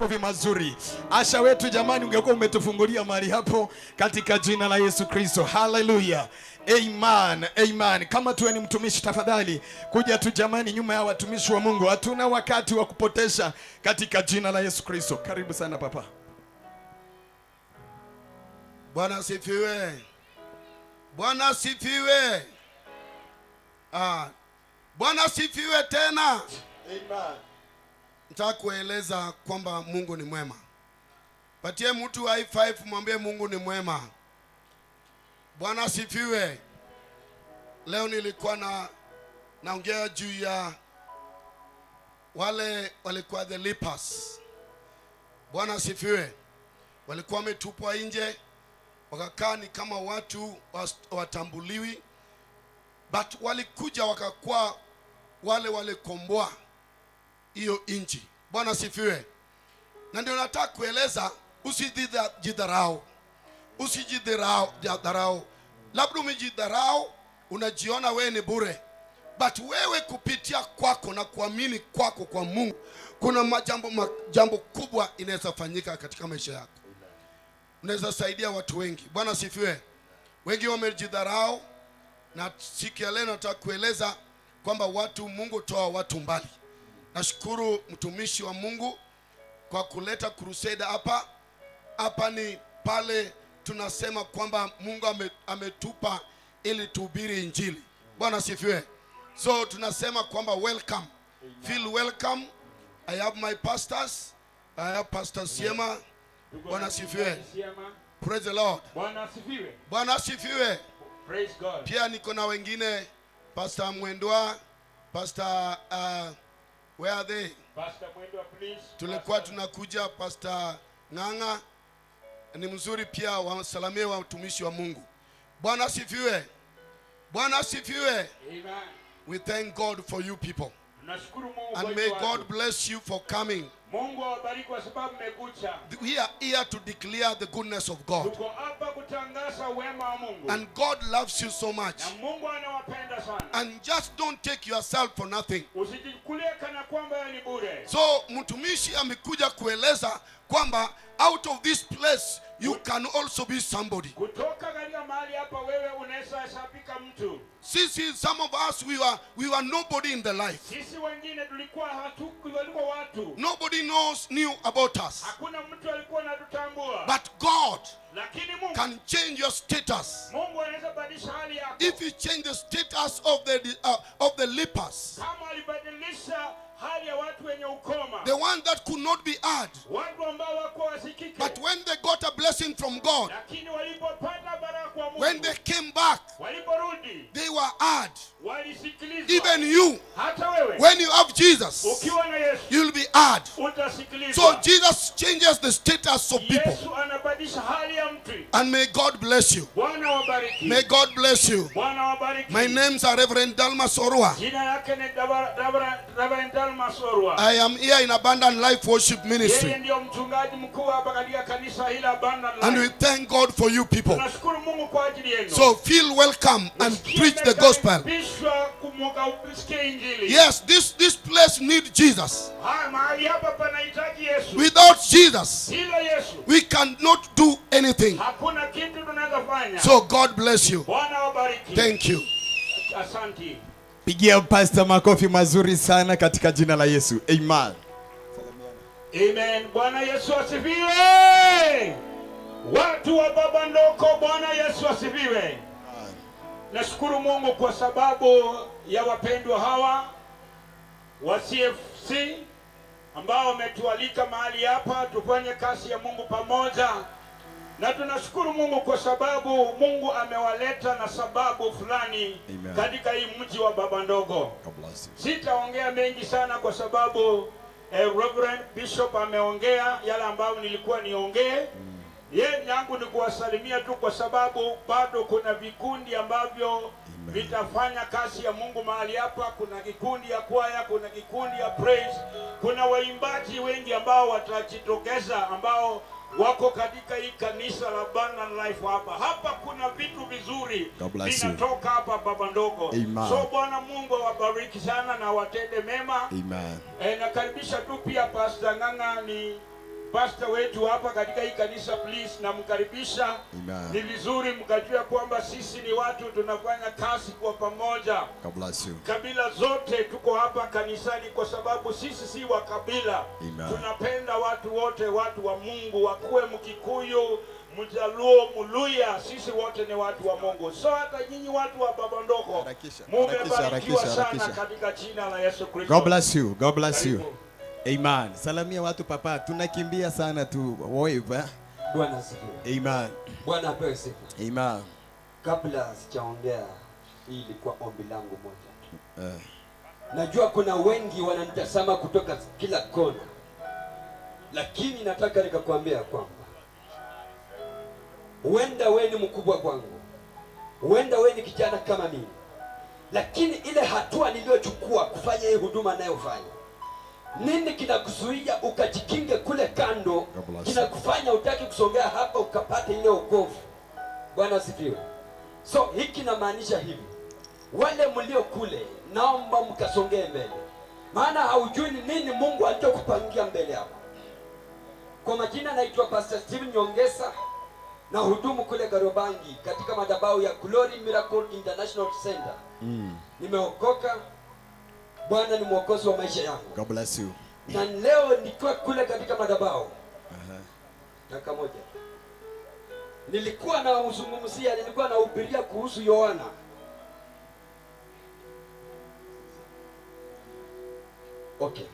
Makofi mazuri. Usher wetu jamani, ungekuwa umetufungulia mahali hapo katika jina la Yesu Kristo. Haleluya. Amen. Amen. Kama tuwe ni mtumishi tafadhali kuja tu jamani, nyuma ya watumishi wa Mungu. Hatuna wakati wa kupotesha katika jina la Yesu Kristo. Karibu sana, papa. Bwana asifiwe. Bwana asifiwe. Ah, Bwana asifiwe tena. Amen. Nataka kueleza kwamba Mungu ni mwema. Patie mtu high five, mwambie Mungu ni mwema. Bwana asifiwe. Leo nilikuwa naongea juu ya wale walikuwa the lepers. Bwana asifiwe. Walikuwa wametupwa nje, wakakaa ni kama watu watambuliwi, but walikuja wakakuwa wale walikomboa hiyo nchi. Bwana asifiwe. Na ndio nataka kueleza, usijidharau, usijidharau, dharau. Labda umejidharau, unajiona wewe ni bure, but wewe kupitia kwako na kuamini kwako kwa Mungu, kuna majambo kubwa inaweza fanyika katika maisha yako. Unaweza saidia watu wengi. Bwana asifiwe. Wengi wamejidharau, na siku ya leo nataka kueleza kwamba watu Mungu toa watu mbali. Nashukuru mtumishi wa Mungu kwa kuleta crusade hapa. Hapa ni pale tunasema kwamba Mungu ametupa ili tuhubiri Injili. Bwana asifiwe. So tunasema kwamba welcome. Feel welcome. I have my pastors. I have Pastor Siema. Bwana asifiwe. Siema. Praise the Lord. Bwana asifiwe. Bwana asifiwe. Praise God. Pia niko na wengine, Pastor Mwendwa, Pastor where are they? Pastor Mwendwa, please. Tulikuwa Pastor- tunakuja Pastor Ng'ang'a ni mzuri pia, wasalamie watumishi wa Mungu. Bwana asifiwe. Bwana asifiwe. Amen. We thank God for you people. Tunashukuru Mungu kwa And ajili may ya watu. God bless you for coming. Mungu awabariki kwa sababu mmekuja. We are here to declare the goodness of God. Tuko hapa kutangaza wema wa Mungu. And God loves you so much. Na Mungu anawapenda sana. And just don't take yourself for nothing. Usijichukulie kana kwamba wewe ni bure. So mtumishi amekuja kueleza kwamba out of this place you can also be somebody. Kutoka katika mahali hapa wewe unaweza hesabika mtu. Sisi, some of us, we were nobody in the life. Sisi wengine tulikuwa walikuwa watu. Nobody knew about us. Hakuna mtu alikuwa anatutambua. But God Lakini Mungu can change your status. Mungu anaweza badilisha hali yako. If he change the status of the lepers, Kama alibadilisha hali ya watu wenye ukoma, the one that could not be heard, watu ambao wako wasikike, but when they got a blessing from God, lakini walipopata baraka kwa Mungu, when they came back, waliporudi they were heard. Walisikilizwa. Even you, Hata wewe when you have Jesus, ukiwa na Yesu you'll be heard. utasikilizwa. So Jesus changes the status of people. Yesu anabadilisha hali ya mtu. And may God bless you. Bwana wabariki. May God bless you. Bwana wabariki. My names are Reverend Dalmas Orwa. Jina yake ni Reverend Dalmas Orwa. I am here in Abundant Life Worship Ministry. Yeye ndiyo mchungaji mkuu hapa katika kanisa hili la Abundant And we Life. thank God for you people. Tunashukuru Mungu kwa ajili yenu. So feel welcome and preach the gospel. Mmekaribishwa kumuka usikie Injili. Yes, this place needs Jesus. Haya, mahali hapa panahitaji Yesu. Without Jesus, Bila Yesu we cannot do anything. Hakuna kitu tunaweza fanya. So God bless you. Bwana wabariki. Thank you. Asante. Pigia pastor makofi mazuri sana katika jina la Yesu. Amen. Amen. Bwana Yesu asifiwe. Watu wa Baba Ndoko, Bwana Yesu asifiwe. Nashukuru Mungu kwa sababu ya wapendwa hawa wa CFC ambao wametualika mahali hapa tufanye kazi ya Mungu pamoja, na tunashukuru Mungu kwa sababu Mungu amewaleta na sababu fulani Amen. Katika hii mji wa Baba Ndogo. God bless you. Sitaongea mengi sana kwa sababu Reverend Bishop ameongea yale ambayo nilikuwa niongee. Ye yangu ni kuwasalimia tu kwa sababu bado kuna vikundi ambavyo vitafanya kazi ya Mungu mahali hapa. Kuna kikundi ya kwaya, kuna kikundi ya praise, kuna waimbaji wengi ambao watajitokeza ambao wako katika hii kanisa la Abundant Life hapa. Hapa kuna vitu vizuri God bless you. Vinatoka hapa Baba Ndogo. Amen. So Bwana Mungu awabariki sana na watende mema. Amen. E, nakaribisha tu pia Pastor Ng'ang'a ni Pastor wetu hapa katika hii kanisa, please namkaribisha. Amen. Ni vizuri mkajua kwamba sisi ni watu tunafanya kazi kwa pamoja. God bless you. Kabila zote tuko hapa kanisani kwa sababu sisi si wa kabila. Amen. Tunapenda watu wote, watu wa Mungu, wakuwe Mkikuyu, Mjaluo, Mluya, sisi wote ni watu wa Mungu. So hata nyinyi watu wa Baba Ndogo Harakisha, mumebarikiwa harakisha, sana harakisha. katika jina la Yesu Kristo. God bless you. God bless you. Karibu. Amen. Salamia watu papa, tunakimbia sana tu wave. Eh? Bwana asifiwe. Amen. Bwana apewe sifa. Amen. Kabla sijaongea, hii ilikuwa ombi langu moja. Eh. Najua kuna wengi wananitazama kutoka kila kona, lakini nataka nikakwambia kwamba huenda wewe ni mkubwa kwangu, huenda wewe ni kijana kama mimi, lakini ile hatua niliyochukua kufanya hii huduma ninayofanya, nini kinakuzuia ukajikinge kule kando, God bless. kinakufanya utaki kusongea hapa ukapata ile wokovu? Bwana asifiwe. So hiki namaanisha hivi, wale mlio kule, naomba mkasongee mbele, maana haujui ni nini Mungu alichokupangia mbele yako. Kwa majina naitwa Pastor Steven Nyongesa na hudumu kule Kariobangi katika madhabahu ya Glory Miracle International Center. Nimeokoka, Bwana ni mwokozi wa maisha yangu. God bless you. Na leo nikiwa kule katika madhabahu, dakika moja, nilikuwa nazungumzia, nilikuwa nahubiria kuhusu Yohana. Okay.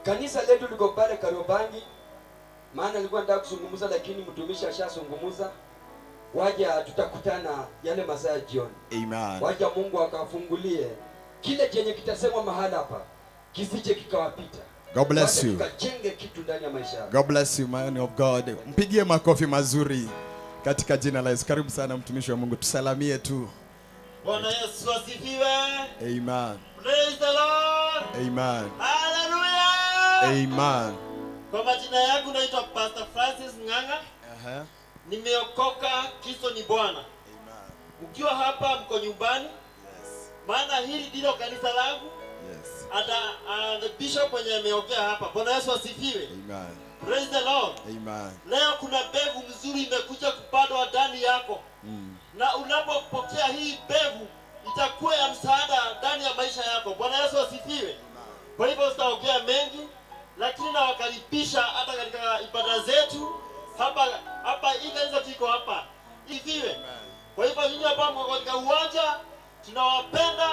Kanisa letu liko pale Kariobangi, maana nilikuwa nataka kuzungumza lakini mtumishi ashazungumza. Waja tutakutana yale masaa ya jioni. Amen. Waja Mungu akafungulie kile chenye kitasemwa mahala hapa kisije kikawapita. God bless Wacha you. Tukajenge kitu ndani ya maisha yako. God bless you, man of God. Mpigie makofi mazuri katika jina la Yesu. Karibu sana mtumishi wa Mungu, tusalamie tu. Bwana Yesu asifiwe. Amen. Praise the Lord. Amen. Hallelujah. Amen. Kwa majina yangu naitwa Pastor Francis Ng'ang'a. Aha. Nimeokoka, Kristo ni Bwana. Amen. Mkiwa hapa mko nyumbani, Yes. maana hili ndilo kanisa langu. Yes. Hata the bishop mwenye ameongea hapa. Bwana Yesu asifiwe. Amen. Praise the Lord. Amen. Leo kuna mbegu mzuri imekuja kupandwa ndani yako. Na unapopokea hii mbegu itakuwa ya msaada ndani ya maisha yako. Bwana Yesu asifiwe. Kwa hivyo sitaongea mengi, lakini nawakaribisha hata katika ibada zetu hapa hapa, hii kanisa tuko hapa. Isifiwe. Kwa hivyo nyinyi ambao mko katika uwanja, tunawapenda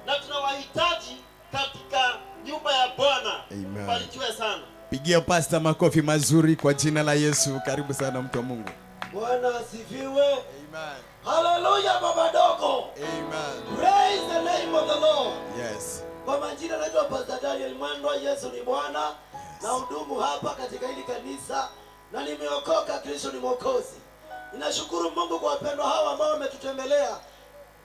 na tunawahitaji katika nyumba ya Bwana. Amen. Barikiwe sana. Pigia pastor makofi mazuri kwa jina la Yesu. Karibu sana mtu wa Mungu. Bwana asifiwe. Amen. Haleluya, baba dogo. Amen. Praise the name of the Lord. Yes. Kwa majina naitwa Pastor Daniel Mwandwa, Yesu ni Bwana. Na hudumu hapa katika hili kanisa na nimeokoka, Kristo ni Mwokozi. Ninashukuru Mungu kwa wapendwa hawa ambao wametutembelea.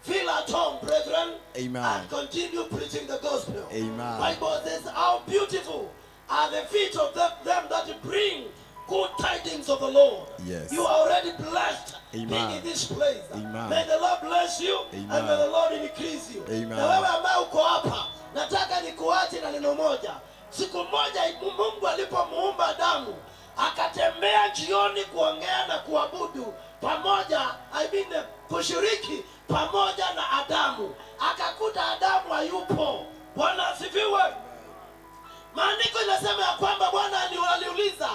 Feel at home, brethren. Amen. And continue preaching the gospel. Amen. Bible says how beautiful are the feet of them that bring good tidings of the Lord. Yes. You are already blessed Amen. being in this place. Amen. May the Lord bless you Amen. and may the Lord increase you. Amen. Na wewe ambaye uko hapa, nataka nikuache na neno moja. Siku moja Mungu alipomuumba Adamu, akatembea jioni kuongea na kuabudu pamoja, I mean, kushiriki pamoja na Adamu. Akakuta Adamu hayupo. Bwana asifiwe. Maandiko inasema ya kwamba Bwana aliuliza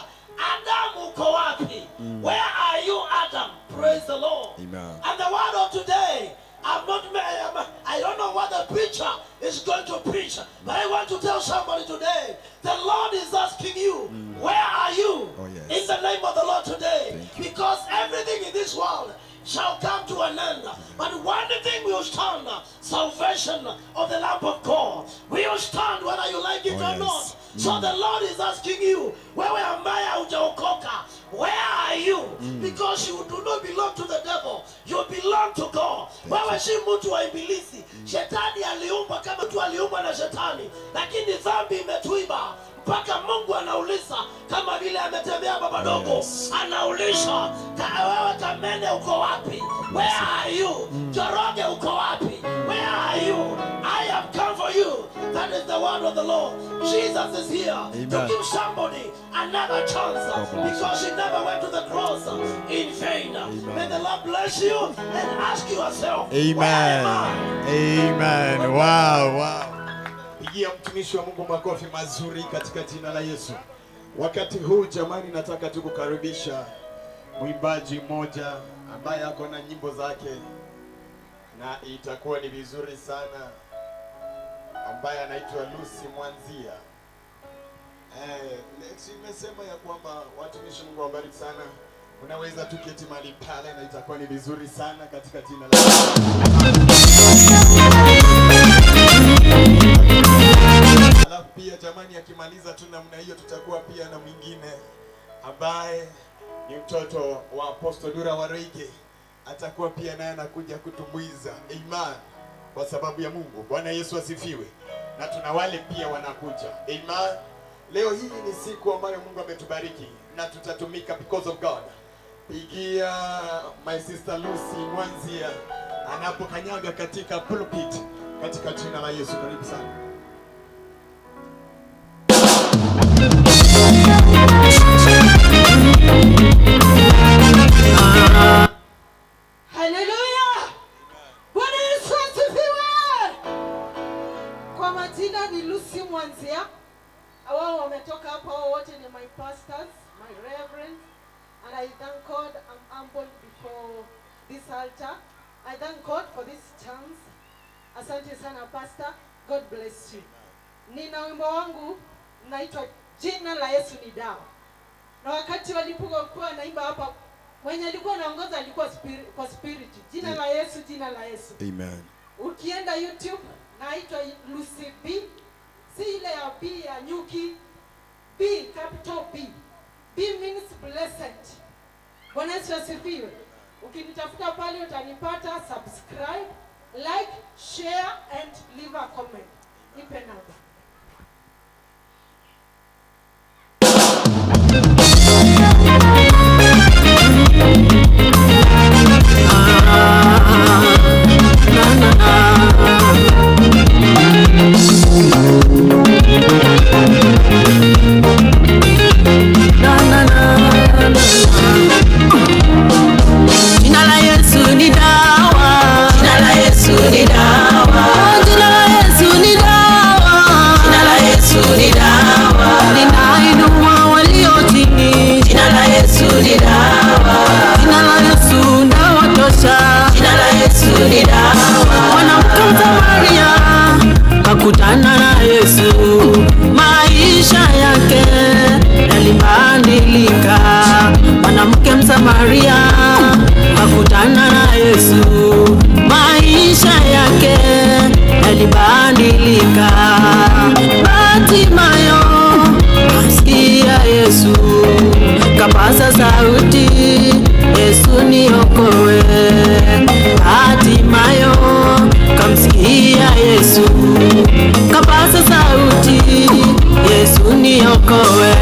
Adamu, uko wapi? Where are you, Adam? Praise the Lord. Amen. And the word of today, I don't know what the preacher is going to preach, but I want to tell somebody today, the Lord is asking you, where are you? Oh, yes. In the name of the Lord today. Thank you. Because everything in this world shall come to an end. But one thing will stand, salvation of the Lamb of God. Will stand whether you like it Oh, or yes. not. So the Lord is asking you, wewe ambaye hujaokoka, where are you? Because you do not belong to the devil, you belong to God. Wewe si mtu wa ibilisi. Shetani aliumbwa kama mtu aliumbwa na shetani, lakini dhambi imetuiba mpaka Mungu anauliza, kama vile ametembea baba dogo, Yes. anauliza wewe Kamene uko wapi? Where are you? Njoroge uko wapi? Where are you? I have come for you that That is the word of the Lord. Jesus is here Amen. To give somebody another chance because he never went to the cross in vain. Amen. May the Lord bless you and ask yourself, where Amen. am I? Amen. Wow, wow. Pigia mtumishi wa Mungu makofi mazuri katika jina la Yesu. Wakati huu jamani, nataka tu kukaribisha mwimbaji mmoja ambaye ako na nyimbo zake na itakuwa ni vizuri sana, ambaye anaitwa Lucy Mwanzia. Imesema ya kwamba watumishi, Mungu awabariki sana. Unaweza tuketi mahali pale na itakuwa ni vizuri sana katika jina la Alafu pia jamani, akimaliza tu namna hiyo, tutakuwa pia na mwingine ambaye ni mtoto wa Apostle Dura Wareige, atakuwa pia naye anakuja kutumbuiza. Amen. Kwa sababu ya Mungu. Bwana Yesu asifiwe. Na tuna wale pia wanakuja. Amen. Leo hii ni siku ambayo Mungu ametubariki na tutatumika because of God. Pigia my sister Lucy Mwanzia anapokanyaga katika pulpit katika jina la Yesu. Karibu sana. Haleluya! Bwana Yesu asifiwe. Kwa majina ni Lucy Mwanzia. Wao wametoka hapa, wao wote ni my pastors, my reverends, and I thank God I'm humbled before this altar. I thank God for this chance. Asante sana pastor. God bless you. Nina wimbo wangu naitwa Jina la Yesu ni Dawa. Na wakati walipokuwa naimba hapa, mwenye alikuwa anaongoza alikuwa kwa spirit. Jina la Yesu, jina la Yesu. Amen. Ukienda YouTube naitwa Lucy B, si ile ya B ya nyuki, B capital B. B means blessed. Bwana Yesu asifiwe. Ukinitafuta pale utanipata. Subscribe, like, share and leave a comment. Nipe namba. Jina la Yesu ni dawa. Jina la Yesu ni dawa. Jina la Yesu ni dawa. Jina la Yesu ni dawa. Linainua walio chini. Jina la Yesu ni dawa. Jina la Yesu dawa tosha. Jina la Yesu ni dawa. Mwanamke Msamaria kakutana na Yesu, maisha yake yalibadilika. Mwanamke Msamaria kakutana na Yesu, maisha yake yalibadilika. Bartimayo kamsikia Yesu, kapaza sauti, Yesu niokoe. Bartimayo kamsikia Yesu, kapaza sauti, Yesu niokoe.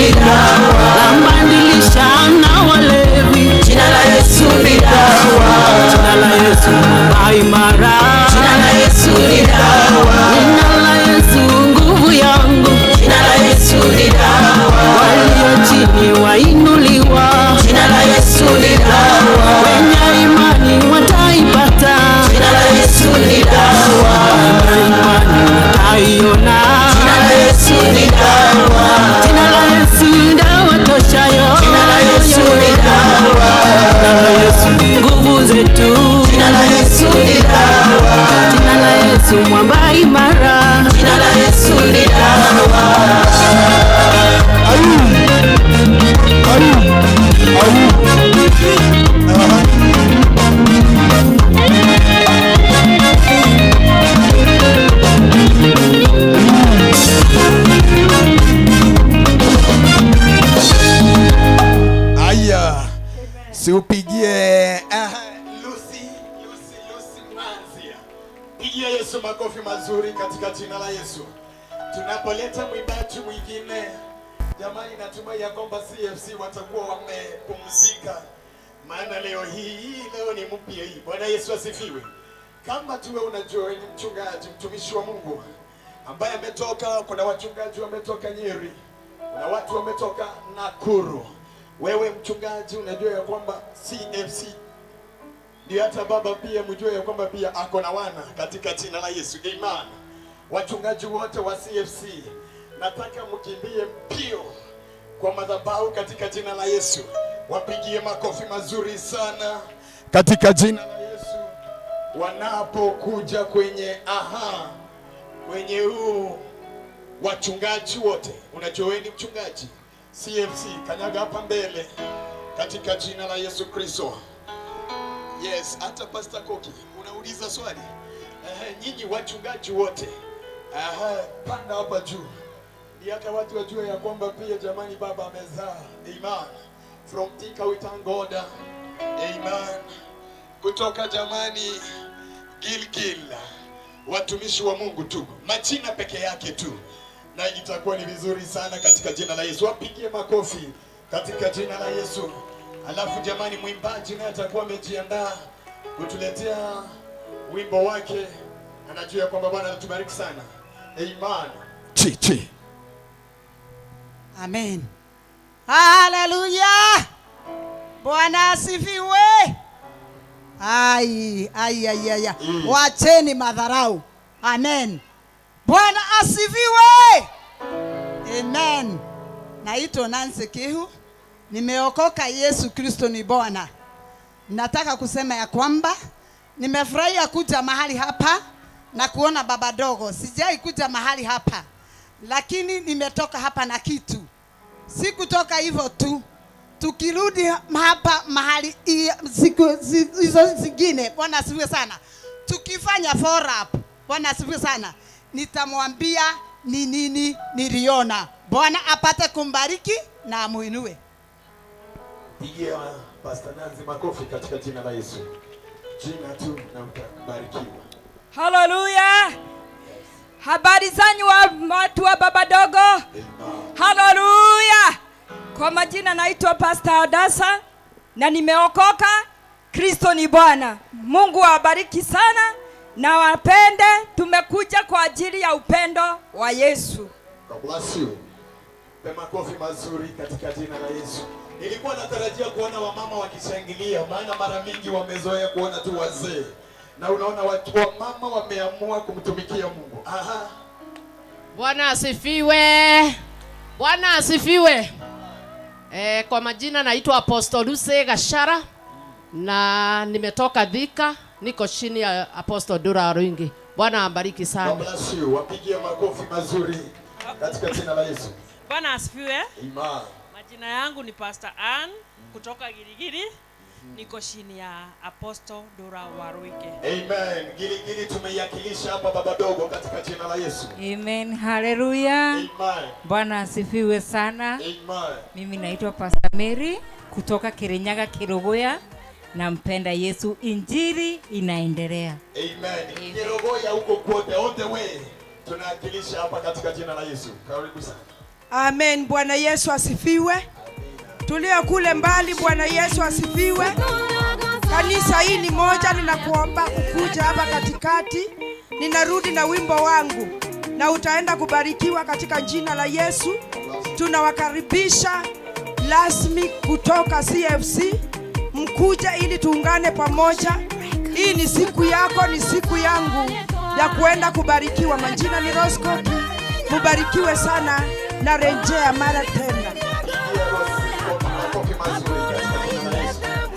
ni dawa, lambadilisha na walevi. Jina la Yesu ni dawa, jina la Yesu mwamba imara. Jina la Yesu ni dawa, jina la Yesu nguvu yangu. Jina la Yesu ni dawa, walio chini wainuliwa. Jina la Yesu ni dawa, wenye imani wataipata. Jina la Yesu ni dawa, wenye imani wataiona. Jina la Yesu ni dawa, jina la Yesu dawa toshayo. Jina la Yesu ni dawa, jina la Yesu nguvu zetu. Jina la Yesu ni dawa, jina la Yesu mwamba imara. Jina la Yesu ni dawa. Aya, siupigie Lucy, Lucy, Lucy Mwanzia. Pigia Yesu makofi mazuri katika jina la Yesu. Tunapoleta mwimbaji mwingine, jamani, natumai ya kwamba CFC watakuwa wamepumzika, maana leo hii leo ni mpya hii. Bwana Yesu asifiwe. Kama tuwe unajua wewe ni mchungaji, mtumishi wa Mungu ambaye ametoka, kuna wachungaji wametoka Nyeri, kuna watu wametoka Nakuru. Wewe mchungaji unajua ya kwamba CFC ndio hata baba pia mjue ya kwamba pia ako na wana katika jina la Yesu. Amen. Wachungaji wote wa CFC nataka mkimbie mbio kwa madhabahu katika jina la Yesu. Wapigie makofi mazuri sana katika jina la Yesu wanapokuja kwenye kwenye huu wachungaji wote. Unajua wewe ni mchungaji CFC, kanyaga hapa mbele katika jina la Yesu Kristo. Yes, hata Pastor Koki unauliza swali. Nyinyi wachungaji wote, panda hapa juu, ni hata watu wajue ya kwamba pia jamani, baba amezaa. Amen. From Thika we thank God. Amen. Kutoka jamani Gilgil, watumishi wa Mungu tu, majina peke yake tu, na itakuwa ni vizuri sana katika jina la Yesu. Wapigie makofi katika jina la Yesu. Alafu jamani, mwimbaji naye atakuwa amejiandaa kutuletea wimbo wake, anajua kwamba Bwana anatubariki sana. Amen. Chi chi. Amen. Haleluya. Bwana asifiwe. Ai, ai, ai, ai. Wacheni madharau. Amen. Bwana asifiwe. Amen. Naitwa Nancy Kihu. Nimeokoka, Yesu Kristo ni Bwana. Nataka kusema ya kwamba nimefurahia kuja mahali hapa na kuona baba dogo. Sijai kuja mahali hapa, lakini nimetoka hapa na kitu. Sikutoka hivyo tu. Tukirudi hapa mahali siku hizo zingine, Bwana asifiwe sana. Tukifanya follow up, Bwana asifiwe sana, nitamwambia ni nini niliona. Bwana apate kumbariki na amuinue. Pigia Pastor Nancy makofi katika jina la Yesu. Jina tu na utabarikiwa. Haleluya. Habari zanyu watu wa baba dogo. Haleluya. Kwa majina naitwa Pastor Adasa na nimeokoka. Kristo ni Bwana. Mungu awabariki sana na wapende. Tumekuja kwa ajili ya upendo wa Yesu. God bless you. Pe makofi mazuri katika jina la Yesu. Nilikuwa natarajia kuona wamama wakishangilia, maana mara mingi wamezoea kuona tu wazee. Na unaona watu wamama wameamua kumtumikia Mungu. Aha. Bwana asifiwe. Bwana asifiwe. Kwa majina naitwa Apostle Lucy Gashara na nimetoka Thika, niko chini ya Apostle Dura Ruingi. Bwana ambariki sana. God bless you. Wapigie makofi mazuri katika jina la Yesu. Bwana asifiwe. Amen. Majina yangu ni Pastor Ann kutoka Giligili. Niko chini ya Apostle Dora Waruike. Amen. Giligili tumeiakilisha hapa baba dogo katika jina la Yesu. Amen. Hallelujah. Amen. Bwana asifiwe sana. Amen. Mimi naitwa Pastor Mary kutoka Kirinyaga Kirogoya. Nampenda Yesu, injili inaendelea. Amen. Kirogoya huko kote, all the way tunaakilisha hapa katika jina la Yesu. Karibu sana. Amen. Bwana Yesu asifiwe. Tulio kule mbali, Bwana Yesu asifiwe. Kanisa hii ni moja, ninakuomba ukuja hapa katikati. Ninarudi na wimbo wangu na utaenda kubarikiwa katika jina la Yesu. Tunawakaribisha rasmi kutoka CFC, mkuja ili tuungane pamoja. Hii ni siku yako, ni siku yangu ya kuenda kubarikiwa. Majina ni Rose Koki, mubarikiwe sana na rejea mara tena.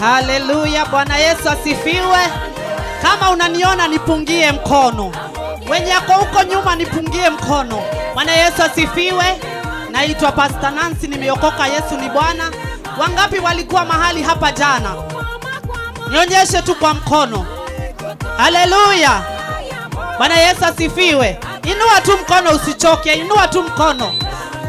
Haleluya, Bwana Yesu asifiwe. Kama unaniona nipungie mkono, wenye ako huko nyuma nipungie mkono. Bwana Yesu asifiwe. Naitwa Pastor Nancy, nimeokoka, Yesu ni Bwana. Wangapi walikuwa mahali hapa jana? Nionyeshe tu kwa mkono. Haleluya, Bwana Yesu asifiwe. Inua tu mkono, usichoke, inua tu mkono.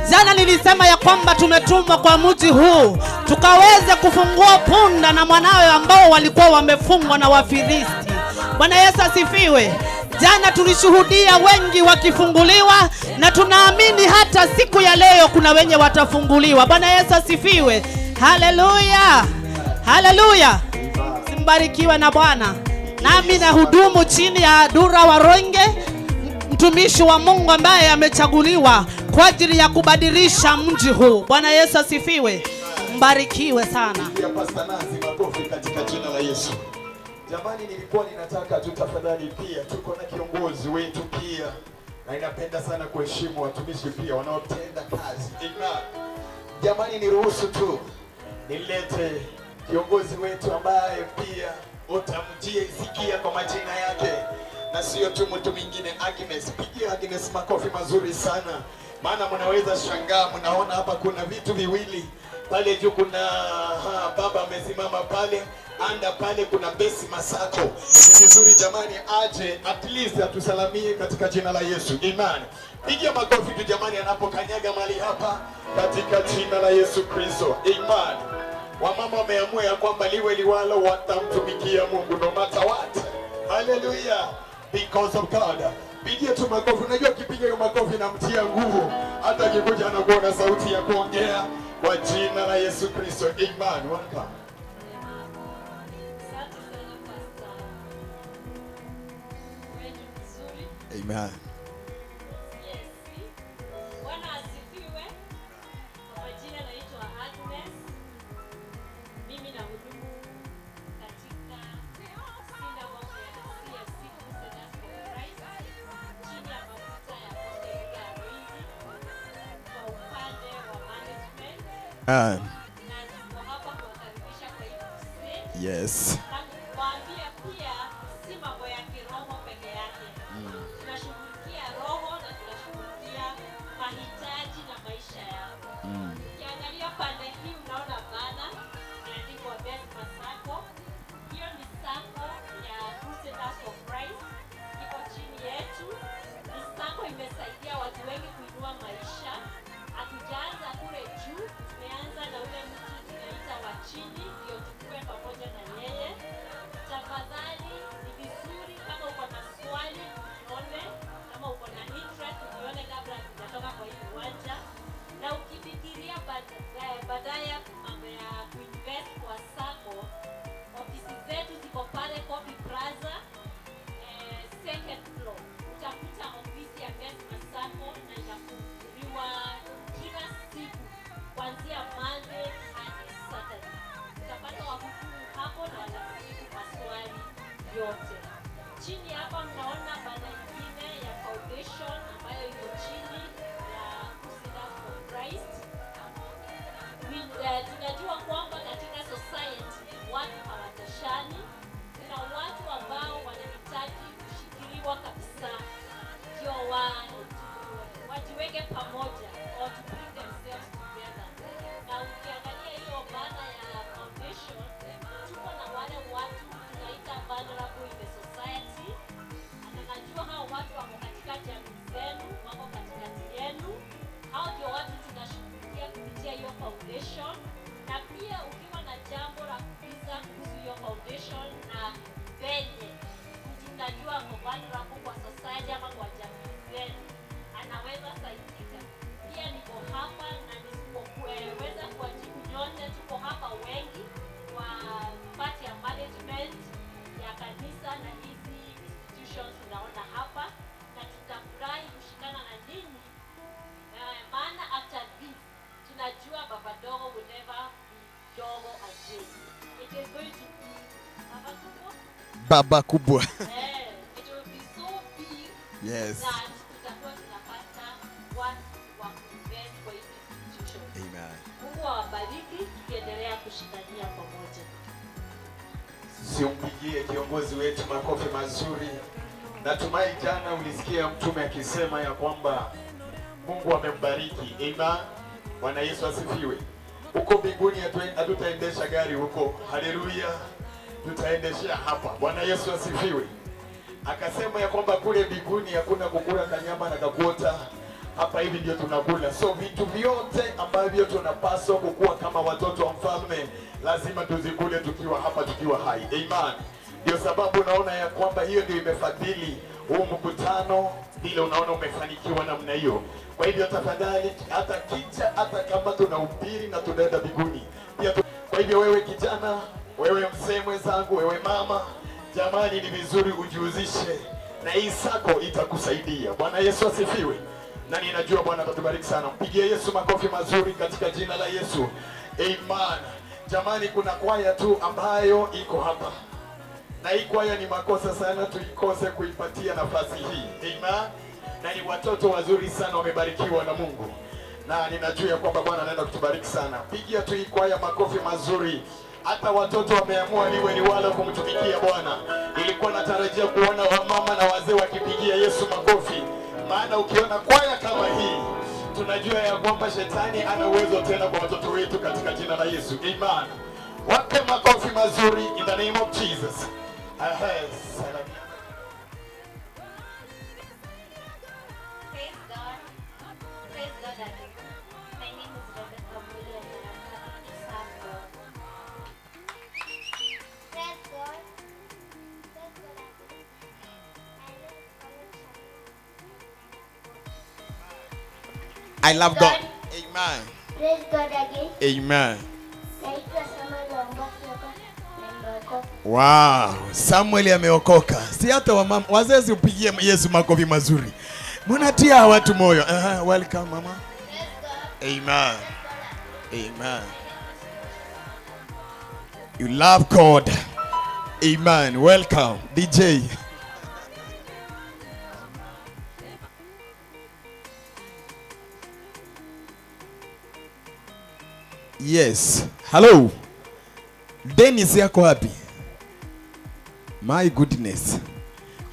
Jana nilisema ya kwamba tumetumwa kwa mji huu tukaweze kufungua punda na mwanawe ambao walikuwa wamefungwa na Wafilisti. Bwana Yesu asifiwe. Jana tulishuhudia wengi wakifunguliwa, na tunaamini hata siku ya leo kuna wenye watafunguliwa. Bwana Yesu asifiwe. Haleluya, haleluya. Simbarikiwe na Bwana. Nami nahudumu chini ya Dura Waronge, mtumishi wa Mungu ambaye amechaguliwa kwa ajili ya kubadilisha mji huu. Bwana Yesu asifiwe. Mbarikiwe sana. Pia Pastor Nancy, makofi katika jina la Yesu. Jamani, nilikuwa ninataka tu tafadhali, pia tuko na kiongozi wetu pia, na inapenda sana kuheshimu watumishi pia wanaotenda kazi. Amen. Jamani, niruhusu tu nilete kiongozi wetu ambaye pia utamjie sikia kwa majina yake na sio tu mtu mwingine, Agnes. Pigia Agnes makofi mazuri sana, maana mnaweza shangaa, mnaona hapa kuna vitu viwili pale juu, kuna baba amesimama pale anda pale kuna Besi Masako. Ni vizuri jamani, aje at least atusalamie katika jina la Yesu. Amen. Pigia makofi tu jamani, anapokanyaga mali hapa katika jina la Yesu Kristo. Amen. Wamama wameamua ya kwamba liwe liwalo, watamtumikia Mungu no matter what. Hallelujah. Because of God. Pigia tu makofi. Unajua ukipiga hiyo makofi inamtia nguvu, hata akikuja anakuwa na sauti ya kuongea kwa jina la Yesu Kristo. Amen. Welcome. Asante sana Pastor wetu mzuri. Amen. Yes. Bwana asifiwe. Kwa majina naitwa Agnes. Mimi nahudumu katika synagogue ya CFC Crusaders for Christ chini ya mafuta ya Bonde ya Ruizi kwa upande wa management. Amen. Na tuko hapa kuwakaribisha kwa hii crusade. Yes. Na kuwaambia pia si mambo ya kiroho peke yake. Tunashughulikia roho na tunashughulikia mahitaji na maisha yao. Ukiangalia pande hii mnaona bana imeandikwa Best Masako. Hiyo ni sako ya Crusaders for Christ, iko chini yetu. Ni sako imesaidia watu wengi kuinua maisha. Hatujaanza kule juu, tumeanza na ule mtu tunaita wa chini, ndio tukue pamoja na yeye. Tafadhali, ni vizuri kama uko na swali unione, kama uko na interest unione kabla hatujatoka kwa hii uwanja. Na ukifikiria baadaye mambo ya kuinvest kwa sako, ofisi zetu ziko pale Coffee Plaza, second floor. Utakuta ofisi ya Best Masako na inafunguliwa kila siku kuanzia Monday hadi Saturday. Utapata wahudumu hapo na watakujibu maswali yote. Chini hapa mnaona bana ingine ya foundation ambayo iko chini ya Crusaders for Christ. Tunajua kwamba katika society watu hawatoshani. Kuna watu ambao wanahitaji kushikiliwa kabisa ndio wajiweke pamoja or to bring themselves together. Na ukiangalia hiyo bana ya foundation, tuko na wale watu tunaita vulnerable in the society. Na najua hao watu wako katika jamii zenu, wako katikati yenu. Hao ndio watu tunashughulikia kupitia hiyo foundation. Na pia ukiwa na jambo la kuuliza kuhusu hiyo foundation na venye mtu unajua ako vulnerable kwa society ama kwa jamii zenu, anaweza saidika. Pia niko hapa na nisipoweza kuwajibu nyote, tuko hapa wengi wa part ya management ya kanisa na hizi institutions unaona hapa, na tutafurahi kushikana na ninyi, maana after this tunajua Baba Dogo will never be dogo again. It is going to be Baba Kubwa. Baba Kubwa. It will be so big Yes. that tutakuwa tunapata watu wa kuinvest kwa hizi institutions. Amen. Mungu awabariki tukiendelea kushikania pamoja. Simpigie kiongozi wetu makofi mazuri. Natumai jana ulisikia mtume akisema ya kwamba Mungu amembariki. Amen. Bwana Yesu asifiwe. Huko mbinguni hatutaendesha gari huko. Haleluya. Tutaendeshea hapa. Bwana Yesu asifiwe. Akasema ya kwamba kule mbinguni hakuna kukula kanyama na kakuota. Hapa hivi ndio tunakula. So vitu vyote ambavyo tunapaswa kukua kama watoto wa mfalme lazima tuzikule tukiwa hapa, tukiwa hai. Amen. Ndio sababu unaona ya kwamba hiyo ndio imefadhili huu mkutano, vile unaona umefanikiwa namna hiyo. Kwa hivyo tafadhali, hata kicha, hata kama tunahubiri na tunaenda mbinguni pia kwa hivyo wewe kijana, wewe mzee mwenzangu, wewe mama, jamani, ni vizuri ujihusishe na hii sako, itakusaidia. Bwana Yesu asifiwe. Na ninajua Bwana atatubariki sana. Mpigie Yesu makofi mazuri katika jina la Yesu. Amen. Jamani, kuna kwaya tu ambayo iko hapa. Na hii kwaya ni makosa sana tuikose kuipatia nafasi hii. Amen. Na ni watoto wazuri sana, wamebarikiwa na Mungu. Na ninajua ya kwamba Bwana anaenda kutubariki sana. Pigia tu hii kwaya makofi mazuri. Hata watoto wameamua liwe liwalo kumtumikia Bwana. Nilikuwa natarajia kuona wamama na wazee wakipigia Yesu makofi. Maana ukiona kwaya kama hii, tunajua ya kwamba shetani ana uwezo tena kwa watoto wetu katika jina la Yesu. Amen. Wape makofi mazuri in the name of Jesus. Salam. Praise God. Praise God again. My name is Rebecca Mulu and I am coming to serve God. Praise God. Praise God again. My name is I love God. Amen. Praise God again. Amen. Naitwa Samuel Wambua kutoka nimeokoka. Wow, Samuel ameokoka. Si hata wamama, wazazi upigie Yesu makofi mazuri. Mnatia watu moyo. Welcome mama. Amen. Amen. You love God. Amen. Welcome DJ. Yes. Hello. Dennis yako wapi? My goodness.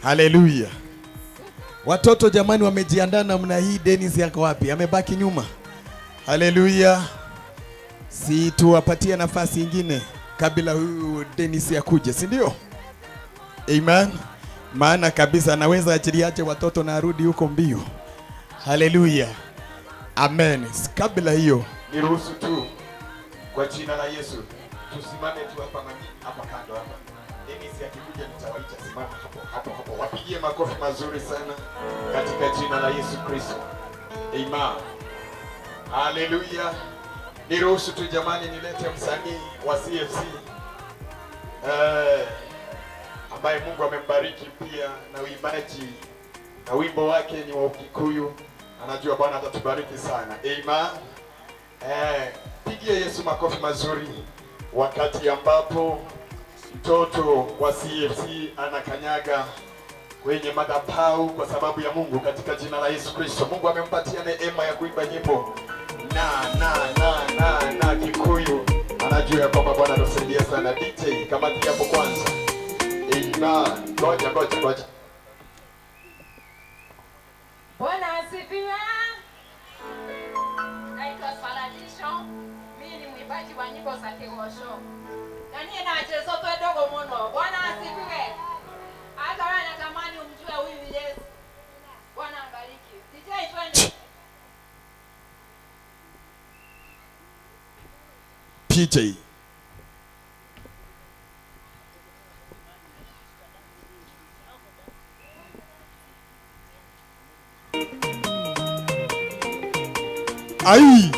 Hallelujah. Watoto jamani wamejiandaa namna hii. Dennis yako wapi? Amebaki nyuma. Hallelujah. Si tuwapatie nafasi nyingine kabla huyu Dennis akuje, si ndio? Amen. Maana kabisa anaweza achiliache watoto na arudi huko mbio. Hallelujah. Amen. Kabla hiyo niruhusu tu kwa jina la Yesu tusimame tu hapa mami, hapa kando hapa. Dennis akikuja nitawaita, simama hapo hapo hapo. Wapigie makofi mazuri sana katika jina la Yesu Kristo. Amen. Hallelujah. Niruhusu tu jamani nilete msanii wa CFC ambaye Mungu amembariki pia na uimbaji na wimbo wake ni wa Ukikuyu. Anajua Bwana atatubariki sana. Amen. Pigie Yesu makofi mazuri wakati ambapo mtoto wa CFC anakanyaga kwenye madhabahu kwa sababu ya Mungu katika jina la Yesu Kristo. Mungu amempatia neema ya kuimba nyimbo na na na na na Kikuyu. Anajua ya kwamba Bwana atasaidia sana. DJ kama hapo kwanza. Amen. Ngoja ngoja ngoja. Bwana asifiwe. Naitwa Saladisho. Mimi ni mwimbaji wa nyimbo za Kigosho. Na niye na chezo dogo mono. Bwana asifiwe. Hata wewe natamani umjue huyu Yesu. Bwana ambariki. DJ twende. PJ. Ai.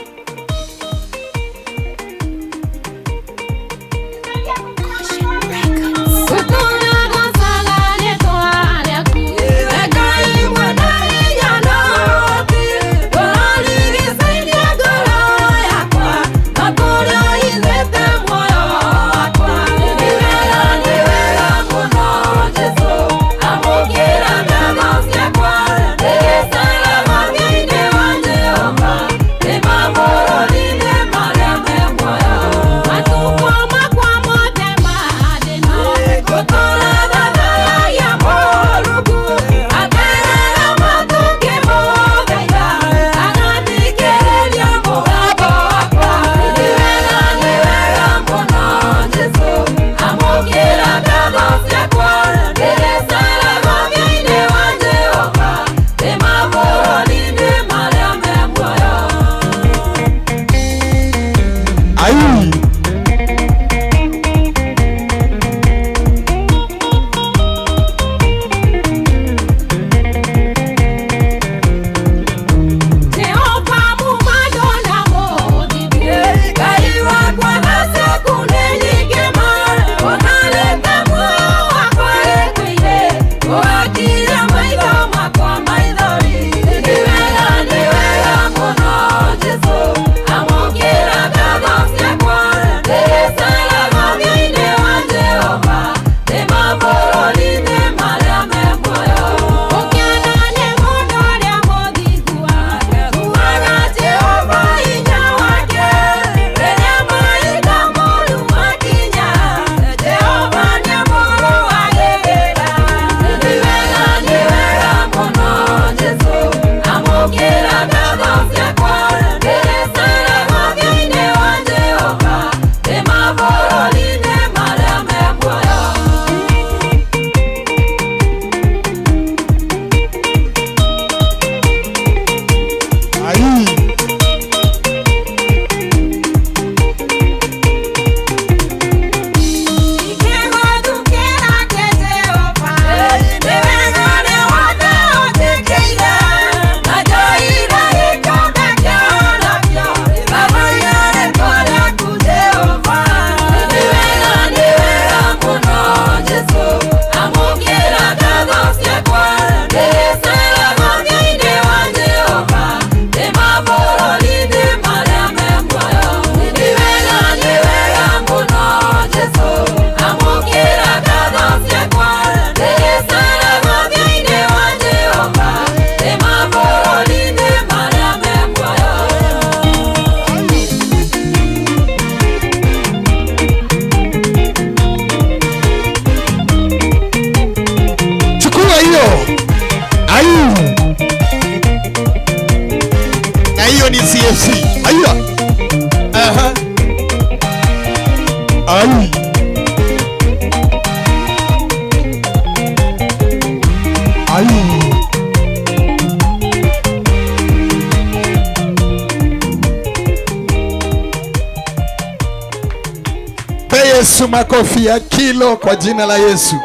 Yesu makofi ya kilo kwa jina la Yesu.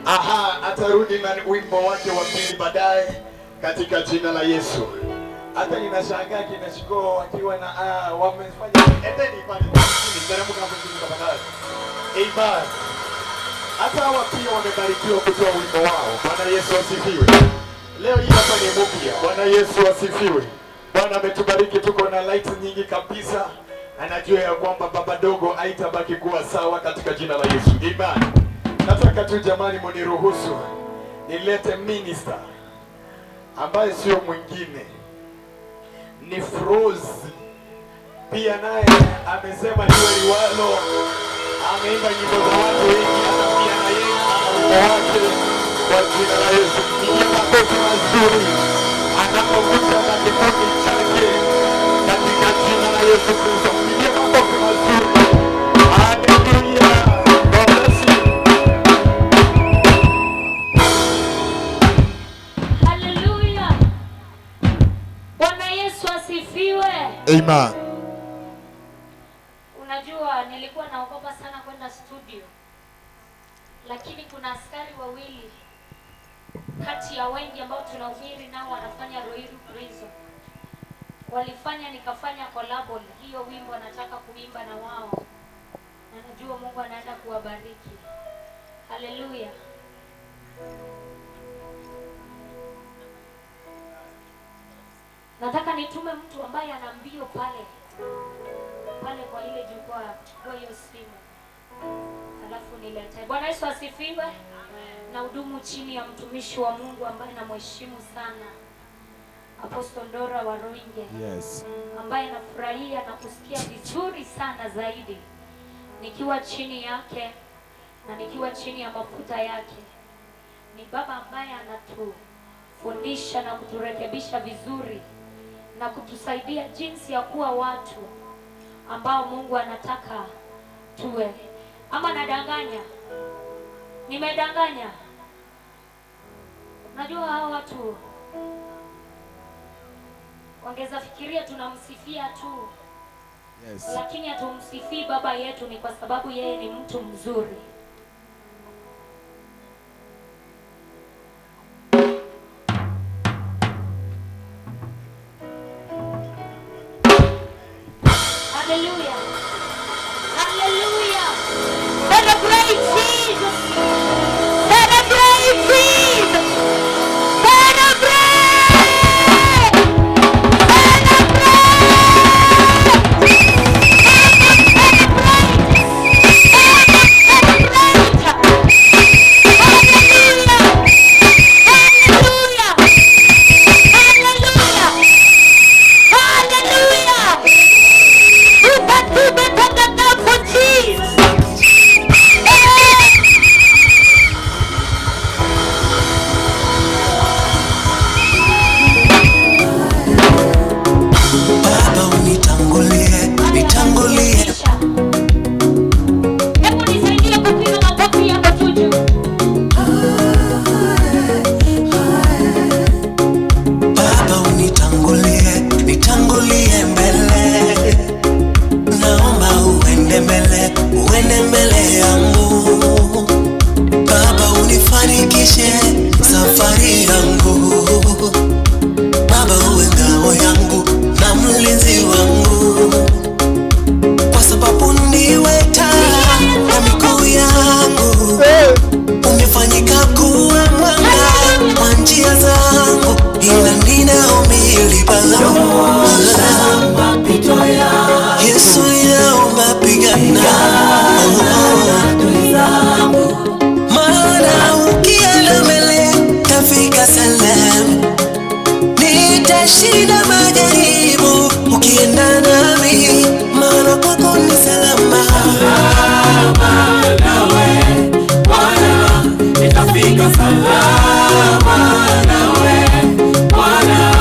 Aha, atarudi na wimbo wake wa pili baadaye katika jina la Yesu. Hata ninashangaa kina Shikoo wakiwa na wamefanya endeni pale chini, teremka hapo chini tafadhali. Amen. Hata hawa pia wamebarikiwa kutoa wimbo wao. Bwana Yesu asifiwe. Leo hii hapa ni mpya. Bwana Yesu asifiwe. Bwana ametubariki, tuko na lights nyingi kabisa. Anajua ya kwamba baba dogo haitabaki kuwa sawa katika jina la Yesu. Amen. Nataka tu jamani mniruhusu nilete minister ambaye sio mwingine ni Froze. Pia naye amesema liwe liwalo, ameimba nyimbo za watu wengi, hata pia na yeye ana wimbo wake kwa jina la Yesu. Pigia makofi mazuri anapokuja na kikundi chake katika jina la Yesu Kristo. Pigia makofi mazuri. Haleluya. God bless you. Haleluya. Bwana Yesu asifiwe. Amen. Unajua nilikuwa naogopa sana kwenda studio, lakini kuna askari wawili kati ya wengi ambao tunahubiri nao wanafanya Ruiru Prison. Walifanya nikafanya collab hiyo wimbo nataka kuimba na wao. Na najua Mungu anaenda kuwabariki. Haleluya. Nataka nitume mtu ambaye ana mbio pale pale kwa ile jukwaa kuchukua hiyo simu. Alafu nilete. Bwana Yesu asifiwe. Na hudumu chini ya mtumishi wa Mungu ambaye namheshimu sana, Apostle Ndora wa Roinge. Yes. Ambaye nafurahia na kusikia vizuri sana zaidi nikiwa chini yake na nikiwa chini ya mafuta yake. Ni baba ambaye anatufundisha na kuturekebisha vizuri na kutusaidia jinsi ya kuwa watu ambao Mungu anataka tuwe. Ama nadanganya? Nimedanganya? Unajua hao watu wangeza fikiria tunamsifia tu. Yes. Lakini hatumsifii baba yetu ni kwa sababu yeye ni mtu mzuri. Hallelujah. Hallelujah. Celebrate Jesus. Celebrate Jesus. Celebrate. Hallelujah. Hallelujah. Hallelujah. Who can do better than that for Jesus? Baba unitangulie, nitangulie. Hebu nisaidie kupiga makofi yako tu juu. Baba unitangulie, nitangulie mbele. Naomba uende mbele, uende mbele yangu. Baba unifanikishe safari yangu. Baba uwe ngao yangu na mlinzi wangu, kwa sababu ndiwe taa ya miguu yangu. Umefanyika kuwa mwanga wa njia zangu, ila ninaomba Yesu, ninaomba pigana, maana ukienda mbele tafika salama, nitashinda majaribu ukienda nami, maana kwako ni salama. Nawe Bwana, nitafika salama nawe Bwana,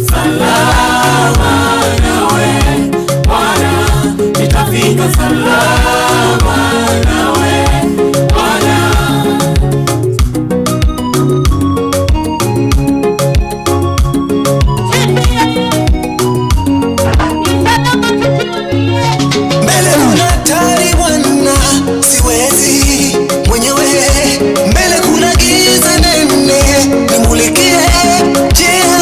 salama nawe Bwana, nitafika salama nawe Bwana. Mbele kuna hatari Bwana, siwezi mwenyewe. Mbele kuna giza nene, nimulikie njia.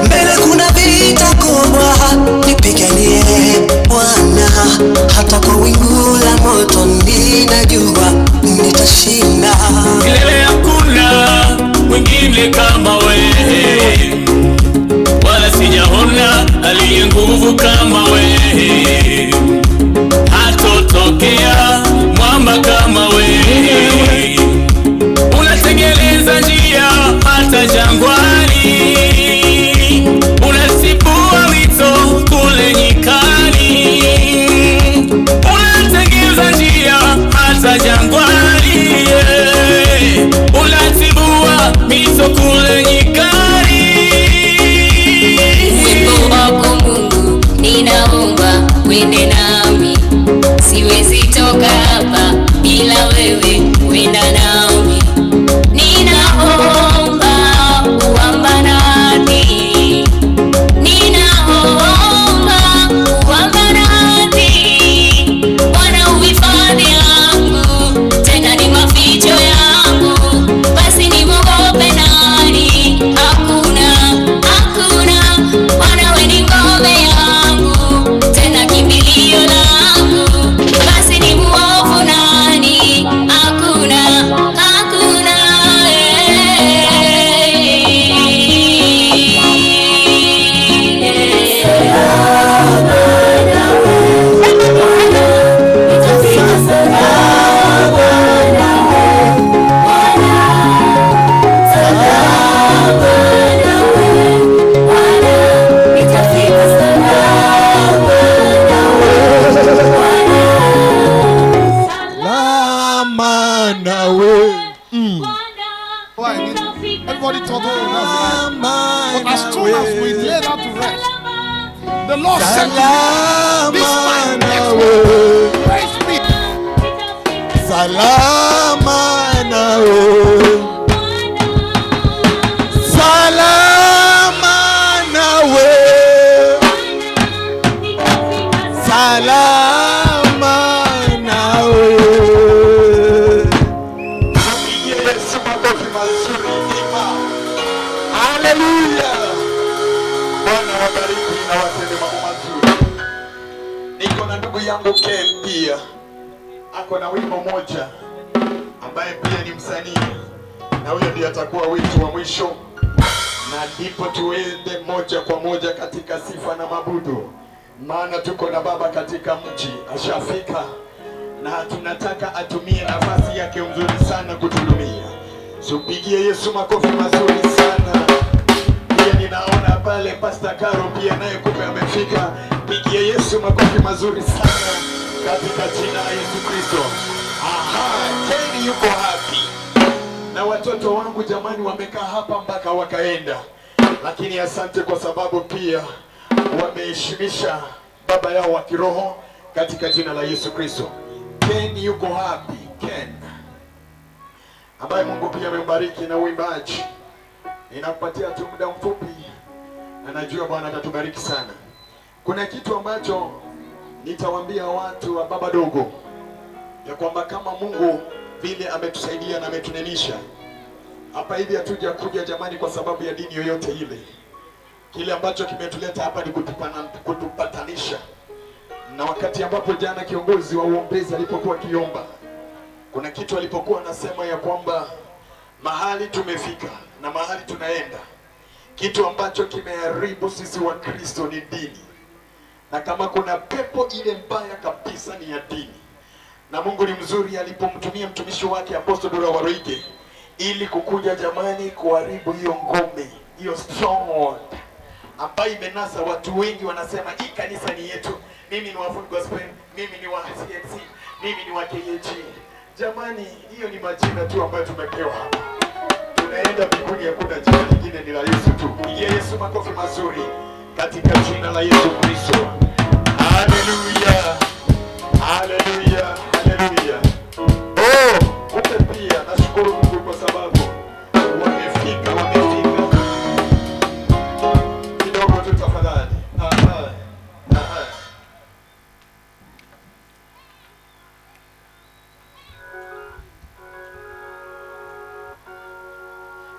Mbele kuna vita kubwa, nipiganie Bwana. Hata kwa wingu la moto ninajua nitashinda. Milele hakuna mwingine kama wewe, wala sijaona aliye nguvu kama wewe. Hatotokea mwamba kama wewe, unatengeneza njia hata jangwani, unasipua mito kule nyikani, unatengeza njia hata jangwani, unatibua mito kule nyikani. Uwepo wako Mungu ninaomba uende nami, siwezi toka hapa bila wewe uenda nami. Ninaomba uambatane, ninaomba uambatane. Bwana uhifadhi yangu, tena ni maficho yangu, basi nimwogope nani? Hakuna, hakuna. Bwana wewe Listen to me. This time next week, praise me. Salama nawe. Salama nawe. Salama nawe. Mpigie Yesu makofi mazuri. Haleluya. Bwana wabariki na watende mambo mazuri. Niko na ndugu yangu Ken pia ako na wimbo moja ambaye pia ni msanii, na huyo ndiye atakuwa wetu wa mwisho, na ndipo tuende moja kwa moja katika sifa na mabudu, maana tuko na baba katika mji ashafika, na tunataka atumie nafasi yake nzuri sana kutuhudumia. Tupigie Yesu makofi mazuri sana. Pia ninaona pale Pastor Caro pia naye kumbe amefika. Pigie Yesu makofi mazuri sana katika jina la Yesu Kristo. Aha, Ken yuko happy. Na watoto wangu jamani wamekaa hapa mpaka wakaenda. Lakini asante kwa sababu pia wameheshimisha baba yao wa kiroho katika jina la Yesu Kristo. Ken yuko happy, Ken ambaye Mungu pia amembariki na uimbaji. Ninakupatia tu muda mfupi na najua Bwana atatubariki sana. Kuna kitu ambacho nitawaambia watu wa baba dogo ya kwamba kama Mungu vile ametusaidia na ametunenisha hapa hivi, hatuja kuja jamani kwa sababu ya dini yoyote ile. Kile ambacho kimetuleta hapa ni kutupatanisha. Na wakati ambapo jana kiongozi wa uombezi alipokuwa akiomba, kuna kitu alipokuwa anasema ya kwamba mahali tumefika na mahali tunaenda, kitu ambacho kimeharibu sisi wa Kristo ni dini. Na kama kuna pepo ile mbaya kabisa ni ya dini. Na Mungu ni mzuri alipomtumia mtumishi wake Apostle Dora Waruige ili kukuja jamani kuharibu hiyo ngome, hiyo stronghold ambayo imenasa watu wengi. Wanasema hii kanisa ni yetu, mimi ni wa Full Gospel, mimi ni wa CNC, mimi ni wa KAG. Jamani, hiyo ni majina tu ambayo tumepewa hapa. Tunaenda mbinguni, hakuna jina lingine, ni la Yesu tu. Pigia Yesu makofi mazuri katika jina la Yesu Kristo. Haleluya. Haleluya, haleluya. Oh, kumbe pia nashukuru Mungu kwa sababu wamefika, wamefika. Kidogo tu tafadhali. Aha. Aha.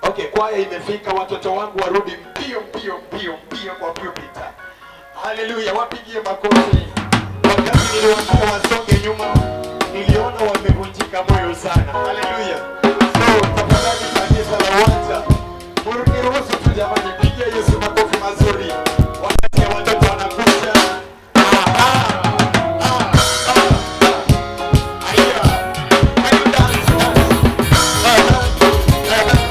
Okay, kwaya imefika, watoto wangu warudi mbio mbio mbio mbio kwa pulpit. Haleluya, wapigie makofi. Wakati niliwaambia wasonge nyuma, niliona wamevunjika moyo sana. Haleluya. So, tafadhali kanisa la uwanja, mniruhusu tu jamani, pigia Yesu makofi mazuri. Wakati watoto wanakuja. Aha. Ah, ah, ah. Aya. Can you dance, dance? Aha.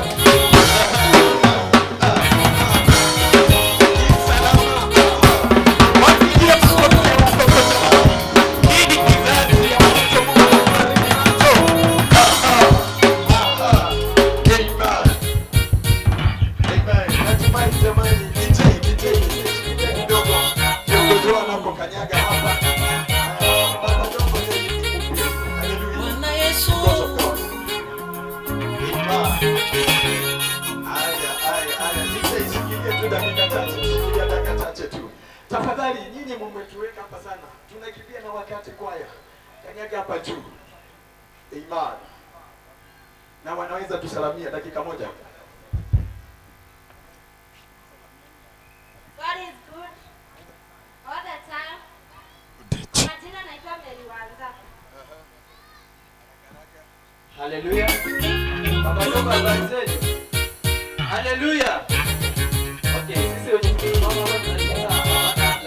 Bwana Yesu. Tafadhali nyinyi mmetuweka hapa sana, tunakimbia na wakati. Kwaya kanyaga hapa juu, Amen. Na wanaweza tusalamia dakika moja. God is good all the time. Majina naitwa Mary Wanza. Haleluya. Baba dogo, habari zenu? Haleluya. Okay, sisi wenye tumesimama hapa tunacheza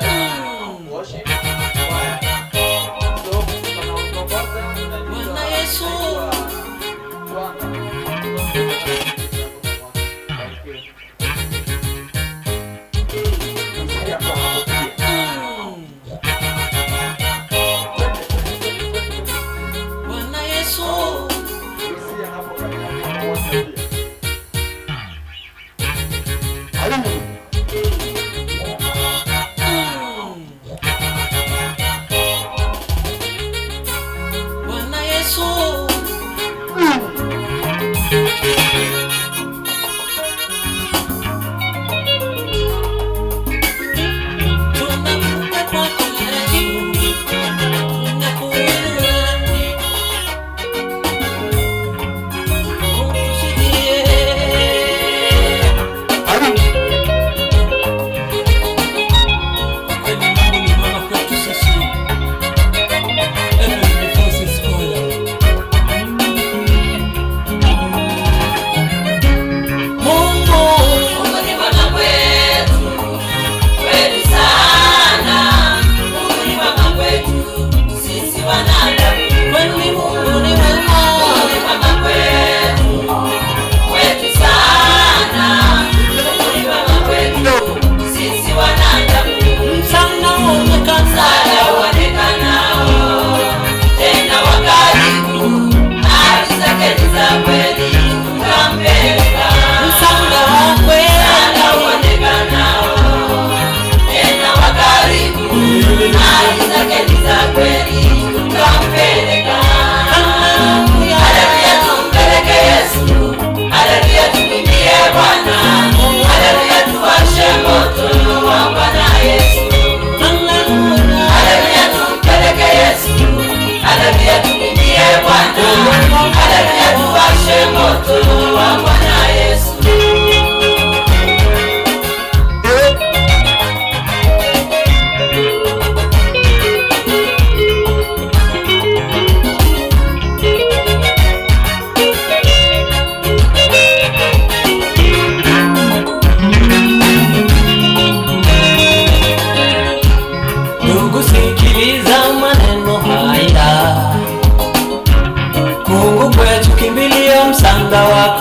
live worship choir. So tunaongoza Bwana Yesu. Thank you. Bwana Yesu.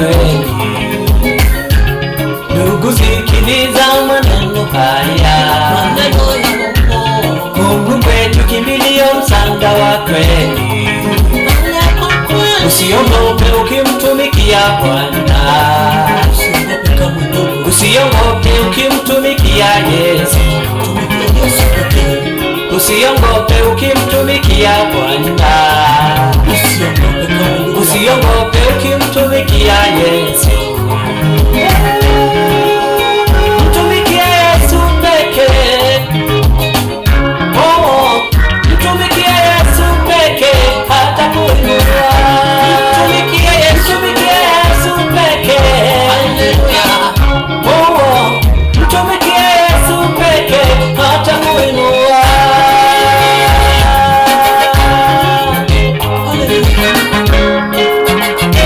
kweli. Ndugu, sikiliza maneno haya, maneno ya Mungu. Mungu kwetu kimbilio, msaada wa kweli. Usiogope ukimtumikia Bwana, usiogope ukimtumikia Yesu, usiogope ukimtumikia Bwana, usiogope ukimtumikia Yesu. Mtumikie Yesu pekee, oh, mtumikie Yesu pekee, hatakuinua. Mtumikie Yesu, mtumikie Yesu pekee, haleluya. Oh, mtumikie Yesu pekee, hatakuinua.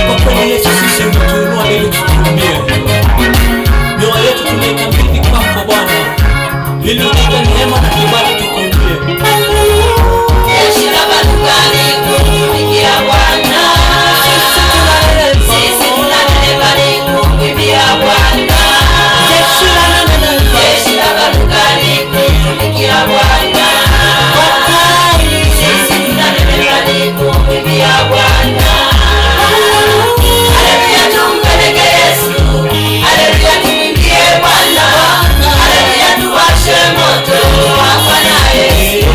Kwa kweli Yesu, sisi umetuinua ili tukuhudumie. Mioyo yetu tumeikabidhi kwako Bwana, ili utupe neema na kibali tukuhudumie. Jeshi la mbinguni kumtumikia Bwana. Sisi tunaneneva ni kumwimbia Bwana. Jeshi la mbinguni kumtumikia Bwana. Sisi tunaneneva ni kumwimbia Bwana. Haleluya, tumpeleke Yesu. Haleluya, tumwimbie Bwana. Haleluya, tuwashe moto wa Bwana Yesu.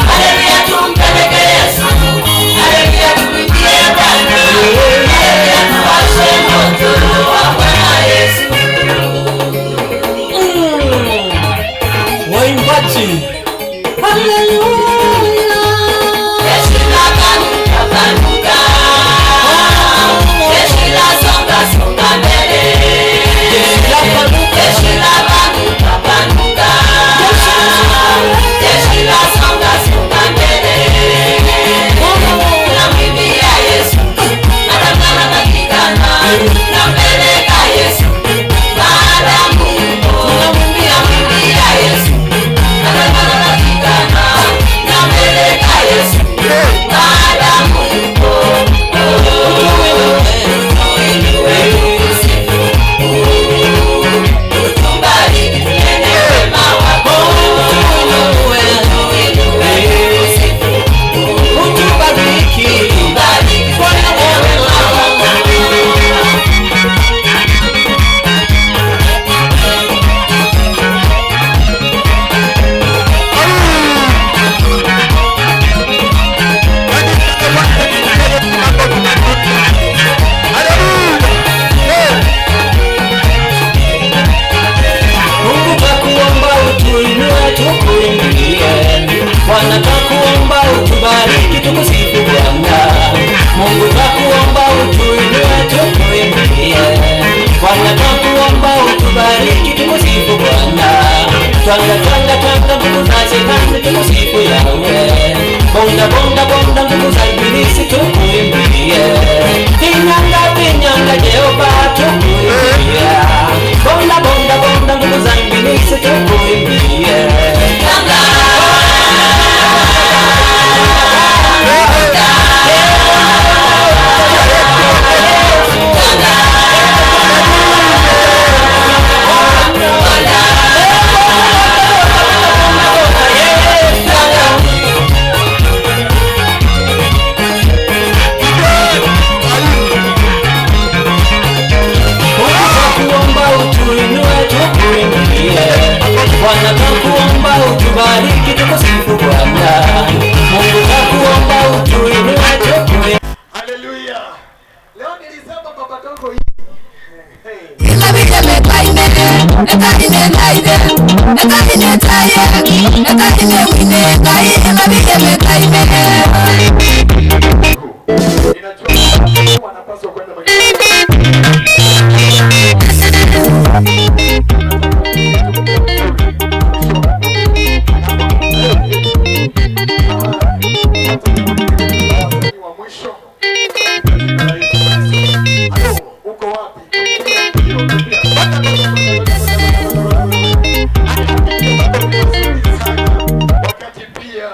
Haleluya, tumpeleke Yesu. Haleluya, tumwimbie Bwana. Haleluya, tuwashe moto wa Bwana Yesu. Waimbaji, Haleluya. Jeshi la panuka panuka. Jeshi la songa songa mbele. Jeshi la panuka panuka. Jeshi la songa songa mbele. Namwimbia Yesu. Natangana katikana. Nampeleka Yesu. Maadamu yupo. Namwimbia Yesu. Natangana katikana. Nampeleka Yesu. Maadamu yupo. Utubariki tunene wema wako. Utubariki, utubariki tunene wema wako. Mungu kakuomba utuinue tukuimbie, Bwana kakuomba utubariki tukusifu Bwana. Mungu kakuomba utuinue tukuimbie, Bwana kakuomba utubariki tukusifu Bwana. Twanga twanga twanga nguvu za shetani tukusifu Yawe. Bonda bonda bonda nguvu za ibilisi tukuimbie. Pinyanga pinyanga Jehova tukuimbie. Bonda bonda bonda nguvu za ibilisi tukuimbie. Tunakuomba utuinue tukuimbie, Bwana tunakuomba utubariki tukusifu Bwana. Mungu tunakuomba utuinue tukuimbie. Haleluya. Leo nilisema baba dogo hii. Ninajua wanapaswa kwenda wa mwisho. Halo, uko wapi? Wakati pia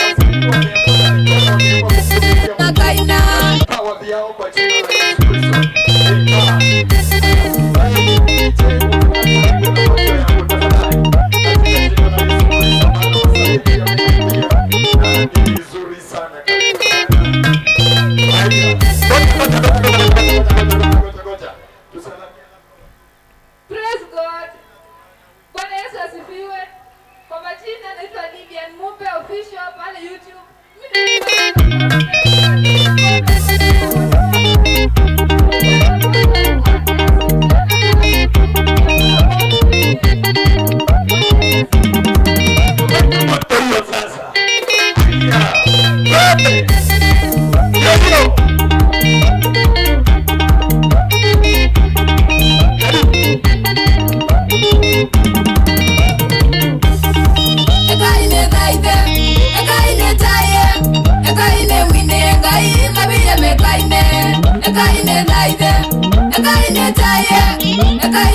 wasanii wameamua na vijana wameamua kukupigia pawa vyao kwa jina la Yesu Kristo.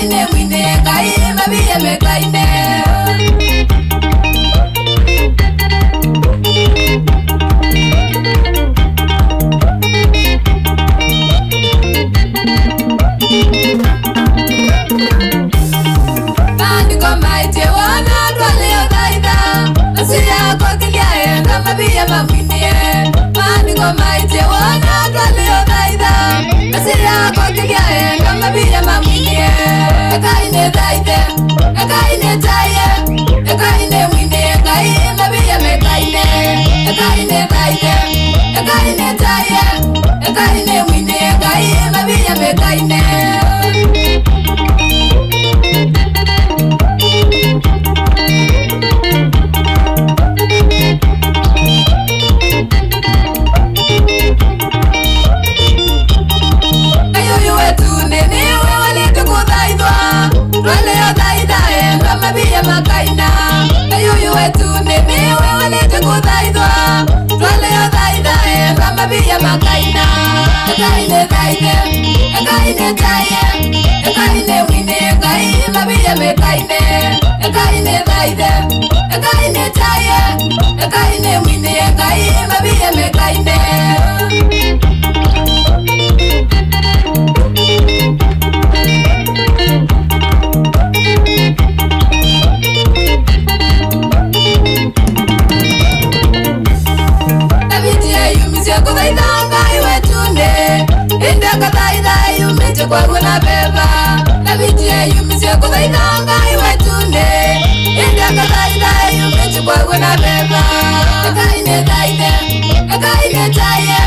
Ekaine mwine Ngai mabia mekaine. Bandiko maite wana twaleo thaitha Asiya kwa kilia enga mabia mamwinie. Bandiko maite wana twaleo thaitha Asiya kwa kilia enga mabia mamwinie. Ekaine thaithe, ekaine taye, ekaine mwine Ngai mabia mekaine. Ekaine thaithe, ekaine taye, ekaine mwine Ngai mabia mekaine. Ayuyu wetu nene wewe waletukuthaithwa twaleo thaitha enga mabia makaina. Ayuyu wetu nene wewe waletukuthaithwa twaleo thaitha enga mabia makaina. Ekaine thaithe, ekaine taye, ekaine mwine Ngai mabia mekaine. Ekaine thaithe, ekaine taye, ekaine mwine Ngai mabia mekaine. Kwa beba Davitie yumisie kuthaitha Ngai wetunde indi akathaitha yumĩte kwagwo na beba. Ekaine thaithe, ekaine taye,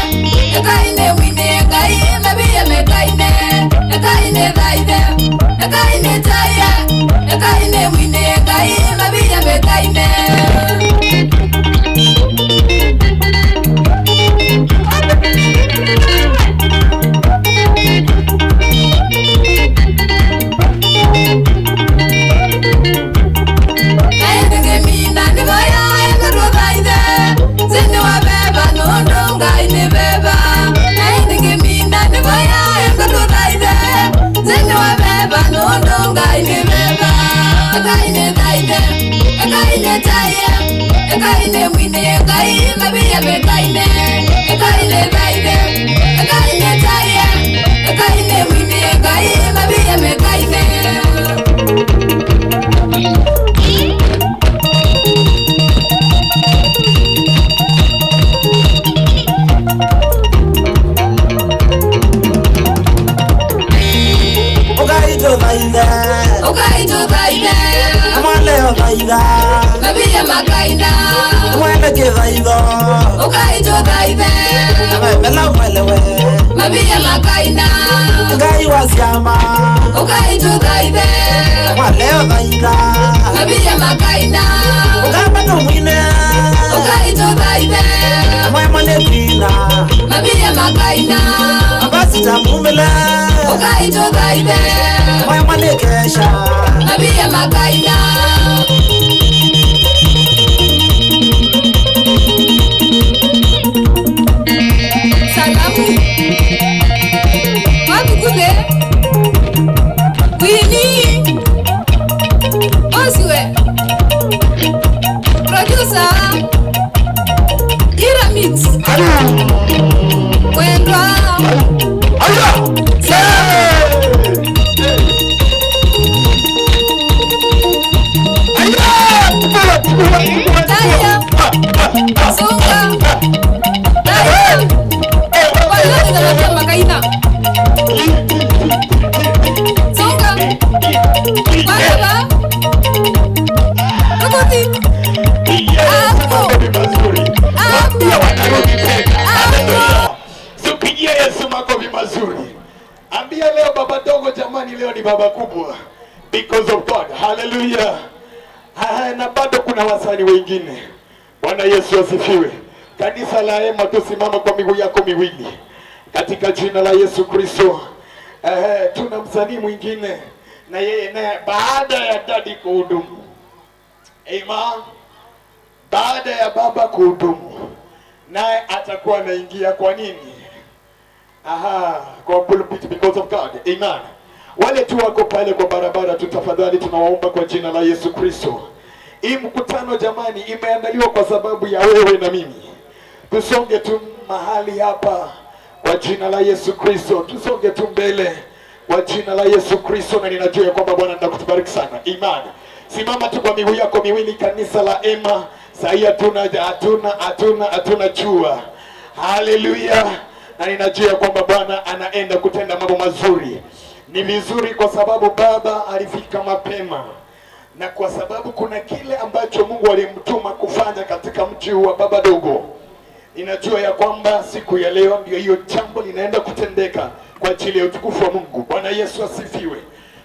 ekaine mwine Ngai mabia mekaine. Ekaine thaithe, ekaine taye, ekaine mwine Ngai mabia mekaine. Ekaine thaithe, ekaine taye, ekaine mwine Ngai mabia mekaine. Ekaine thaithe, ekaine taye, ekaine mwine Ngai mabia mekaine. Ukaituthaithe, Amwaleo thaitha, mabia makaina. Mwene kithaitho, Ukaituthaithe, Amemela mwelewe, mabia makaina. Ngai wa ciama, Ukaituthaithe, Amwaleo thaitha, mabia makaina. Ukamba tumwine, Ukaituthaithe, Amwema nĩ kwina, mabia makaina. Abasita mumile, Ukaituthaithe, Amwema nĩ kesha, mabia makaina. Salamu wapi kule Winnie Osiwe producer Ira Mix Wendwa Taya Songa Taya Wala na makaina Songa Baba Tukoti Hapo Hapo Tupigie Yesu makofi mazuri. Ambia leo baba dogo, jamani, leo ni baba kubwa because of God. Hallelujah. Na bado kuna wasanii wengine. Bwana Yesu asifiwe. Kanisa la Hema, tusimama kwa miguu yako miwili katika jina la Yesu Kristo. Tuna msanii mwingine na yeye naye baada ya dadi kuhudumu. Amen. Baada ya baba kuhudumu naye atakuwa anaingia. Kwa nini? Aha, kwa pulpit because of God. Amen. Wale tu wako pale kwa barabara tu, tafadhali tunawaomba kwa jina la Yesu Kristo. Hii mkutano jamani imeandaliwa kwa sababu ya wewe na mimi. Tusonge tu mahali hapa kwa jina la Yesu Kristo. Tusonge tu mbele kwa jina la Yesu Kristo, na ninajua ya kwamba Bwana anakutubariki sana. Imani. Simama tu kwa miguu yako miwili, kanisa la Ema. Sahii hatuna jua. Haleluya. Na ninajua kwamba Bwana anaenda kutenda mambo mazuri. Ni vizuri kwa sababu baba alifika mapema, na kwa sababu kuna kile ambacho Mungu alimtuma kufanya katika mji wa Baba Dogo. Ninajua ya kwamba siku ya leo ndio hiyo jambo linaenda kutendeka kwa ajili ya utukufu wa Mungu. Bwana Yesu asifiwe.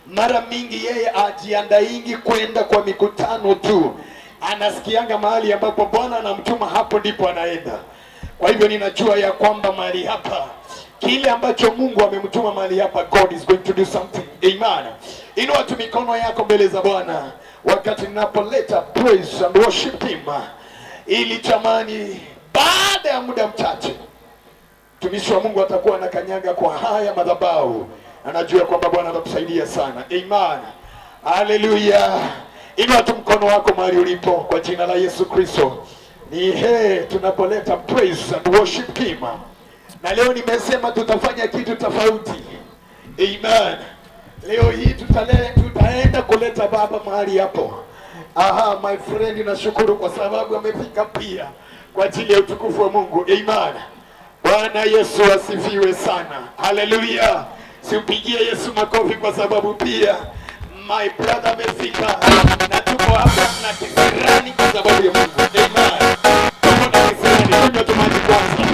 Mara mingi yeye ajiandaingi kwenda kwa mikutano tu, anasikianga mahali ambapo Bwana anamtuma, hapo ndipo anaenda. Kwa hivyo ninajua ya kwamba mahali hapa kile ambacho Mungu amemtuma mahali hapa, God is going to do something. Amen. Inua tu mikono yako mbele za Bwana wakati ninapoleta praise and worship him, ili jamani, baada ya muda mchache mtumishi wa Mungu atakuwa anakanyaga kwa haya madhabahu. Anajua kwamba Bwana atakusaidia sana. Amen. Haleluya. Inua tu mkono wako mahali ulipo kwa jina la Yesu Kristo. Ni he tunapoleta praise and worship him. Na leo nimesema tutafanya kitu tofauti. Amen. Leo hii tutaenda kuleta baba mahali hapo. Aha, my friend, nashukuru kwa sababu amefika pia kwa ajili ya utukufu wa Mungu. Amen. Bwana Yesu asifiwe sana. Haleluya. Simpigie Yesu makofi kwa sababu pia my brother amefika na tuko hapa na kisirani kwa sababu ya Mungu. Amen. Tuko na kisirani, kunywa tu maji kwanza.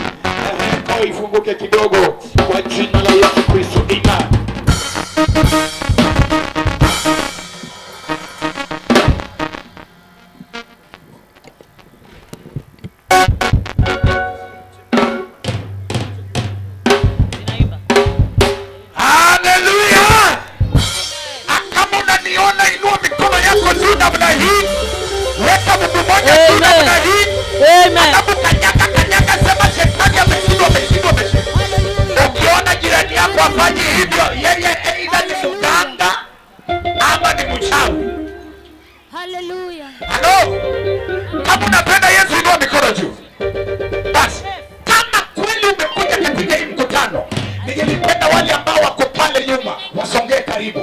Ehe, ifunguke kidogo kwa jina la Yesu Kristo. Amen. Haleluya! Kama unaniona inua mikono yako juu namna hii. Weka mguu mmoja juu namna hii. Alafu kanyaga kanyaga, sema shetani ameshindwa, ameshindwa, ameshindwa. Ukiona jirani yako afanye hivyo, yeye aidha ni mganga ama ni mchawi. Haleluya. Halo? Kama unapenda Yesu inua mikono juu. Basi, kama kweli umekuja katika hii mkutano, ningelipenda wale ambao wako pale nyuma wasongee karibu.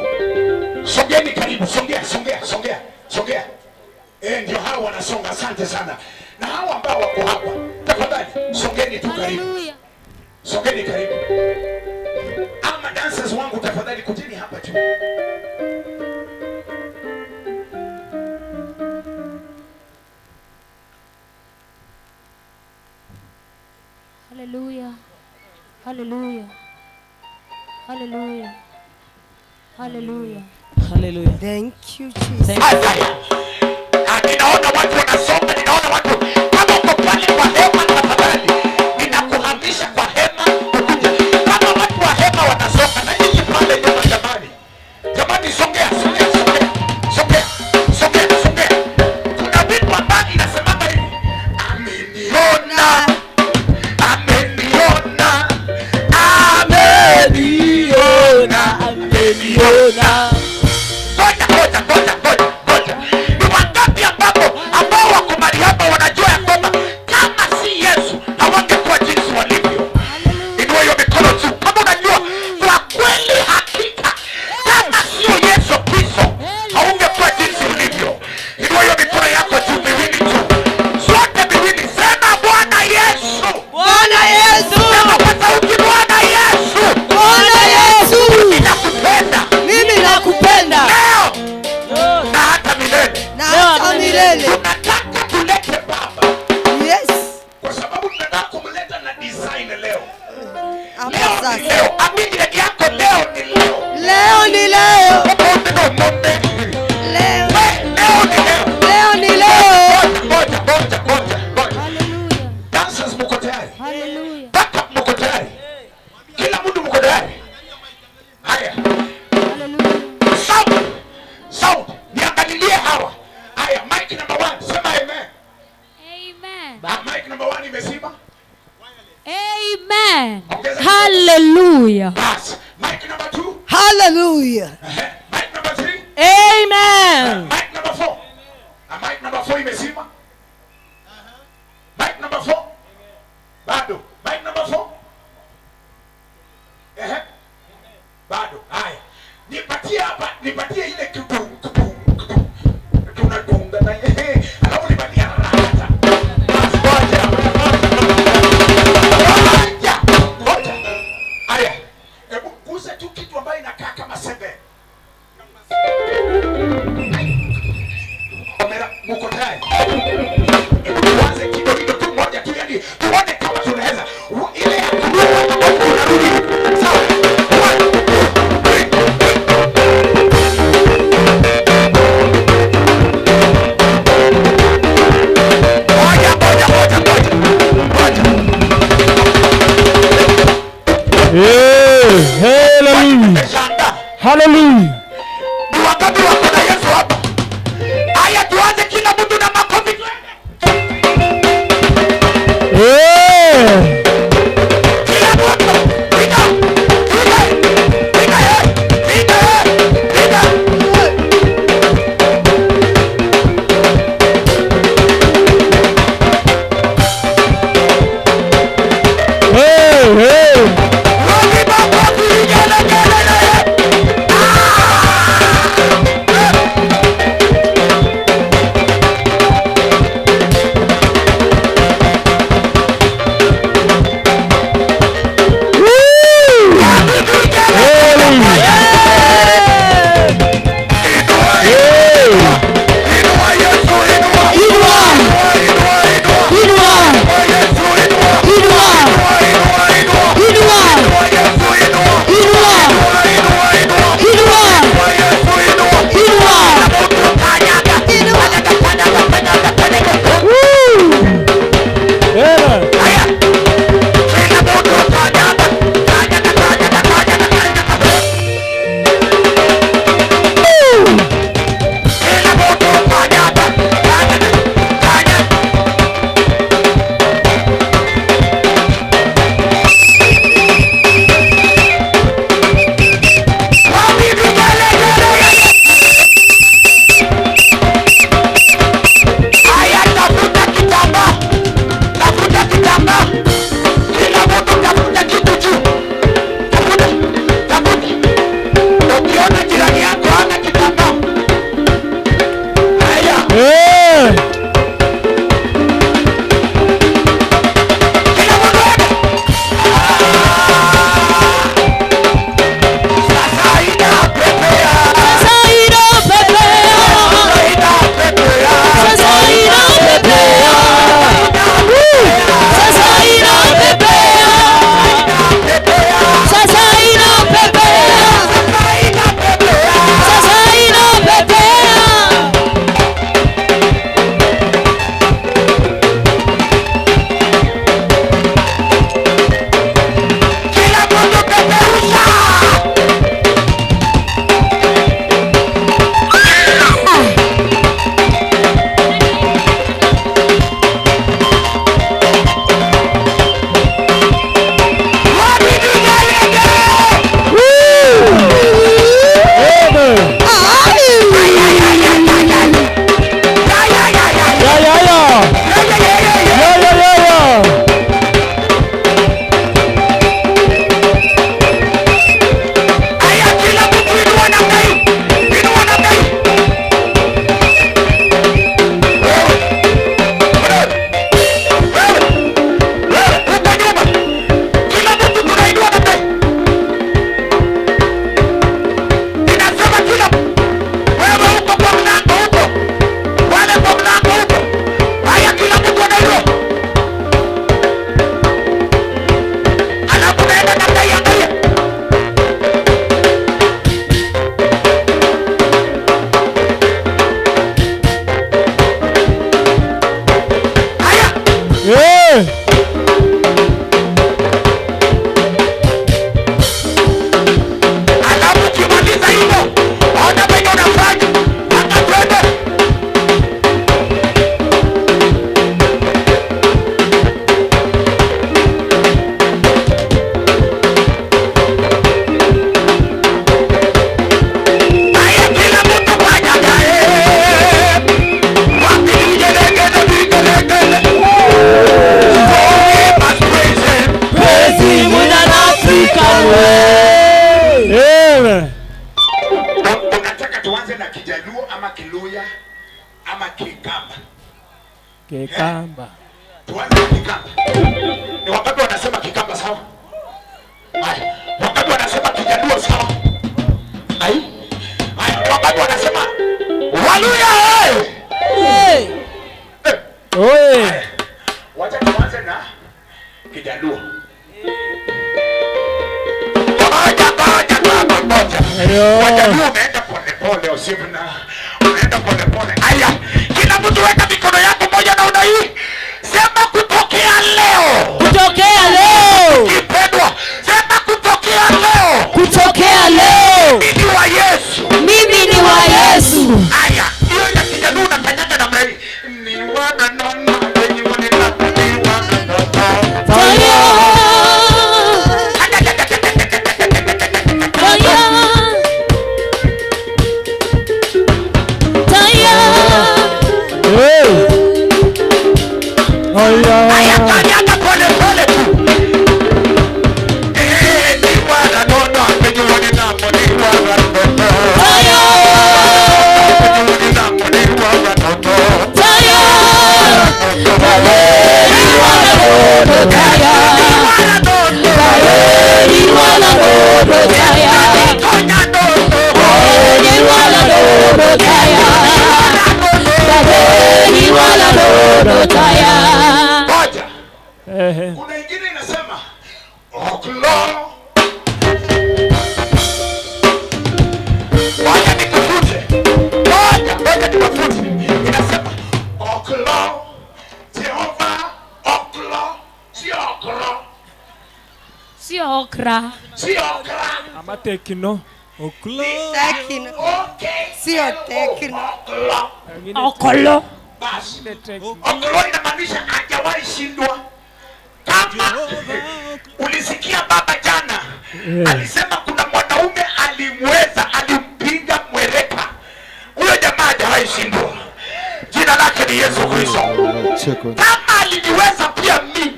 Songeni karibu, songea, songea, songea, songea. Ndio hao wanasonga, asante sana. Na hao ambao wako hapa, tafadhali songeni tu karibu. Songeni karibu. Ama dancers wangu tafadhali kujeni hapa juu. Haleluya. Haleluya. Haleluya. Haleluya. Haleluya. Thank you Jesus. Ninaona watu wanasonga, ninaona watu kama uko pale kwa hema tafadhali ninakuhamisha kwa hema ukuje. Kama watu wa hema wanasonga na nyinyi pale nyuma jamani. Jamani songea, songea, songea. Songea, songea, songea. Kuna wimbo ambao inasemanga hivi. Ameniona. Ameniona. Ameniona. Ameniona. Ngoja, ngoja, ngoja, ngoja, ngoja. Ni wangapi ambao wako mahali hapa wanajua ya kwamba kama si Yesu hawangekuwa jinsi walivyo? Inua hiyo mikono juu kama unajua kwa kweli hakika kama sio Yesu Kristo haungekuwa jinsi ulivyo. Inua hiyo mikono yako juu miwili juu, zote miwili, sema Bwana Yesu. Bwana Yesu. Sema kwa sauti, Bwana Yesu. Bwana Yesu. Mimi nakupenda. Mimi nakupenda. Leo na hata milele. Na hata milele. Tunataka tulete baba. Yes. Kwa sababu tunataka kumleta na design leo. Hapo Leo ni sasa. leo. Amini yako leo ni leo. Leo ni leo. Leo. Leo ni leo. Leo ni leo. Ngoja, ngoja, ngoja, ngoja. Dancers mko tayari? Haleluya. Backup mko tayari? Kila mtu mko tayari? Haya. Sound. Sound. Niangalilie hawa. Haya, mic number 1. Sema amen. Amen. Mic number 1 imezima. Amen. Hallelujah. Bas. Mic number 2. Hallelujah. Mic number 3. Amen. Mic number 4. Mic number 4 imezima. Mic number 4. Bado. Mic number 4. Ehe. Bado. Haya. Nipatie hapa, nipatie ile kitu kitu kitu. Tunadunga na ehe. Alafu nipatie haraka. Basi ngoja. Ngoja. Ngoja. Haya. Hebu gusa tu kitu ambayo inakaa kama sembe. Kamera, mko tayari? Hebu tuanze kidogo tu moja tu, yani tuone kama tunaweza. Ile ya kuruka unarudi. Sawa. 1 2 3. Moja moja moja moja. Moja. Hey, hallelujah. Hallelujah. Ni wangapi wako na Yesu hapa? Haya, tuanze kila mtu na makofi. Hey. Kila mtu. Piga. Piga. Piga, eh. Piga, eh. Piga. Hey, hey. Kikamba. Tuanze na Kikamba. Ni wangapi wanasema Kikamba sawa? Haya, wangapi wanasema Kijaluo sawa? Ai. Haya, wangapi wanasema Waluya? Hey! Oye. Wacha tuanze na Kijaluo. Ngoja, ngoja, ngoja, ngoja. Wajaluo umeenda pole pole, usivna. Umeenda pole pole. Aya, kila mtu weka mikono yako moja na una hii. Sema kutokea leo. Kutokea leo. Kipendwa, sema kutokea leo. Kutokea leo. Mimi ni wa Yesu. Mimi ni wa Yesu. Aya, hiyo ya Kijaluo unakanyaga namna hii. Ni wana na na ni wana na ni wana na na. Aya, kanyaga pole pole tu. Ni wana no no ni wana na ni wana no no. Ngoja. Kuna ingine inasema oklo. Ngoja nikufute. Ngoja, ngoja nikufute. Inasema oklo. Jehova oklo. Sio oklo. Sio okra. Sio okra. Ama tekno. Oklo. Tekno. Sio tekno. Oklo. Okolo. Basi. Oklo inamaanisha hajawahi shindwa. Kama ulisikia baba jana alisema kuna mwanaume alimweza, alimpiga mwereka. Huyo jamaa hajawahi shindwa. Jina lake ni Yesu Kristo. Kama aliniweza pia mimi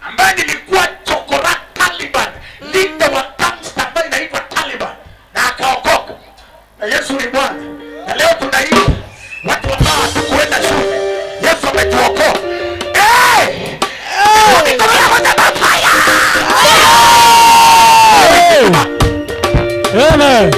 ambaye nilikuwa chokora Taliban, leader wa gangster ambaye inaitwa Taliban, na akaokoka. Na Yesu ni Bwana. Na leo tunaimba watu ambao hatukuenda shule, Yesu ametuokoa. Eh! Amen.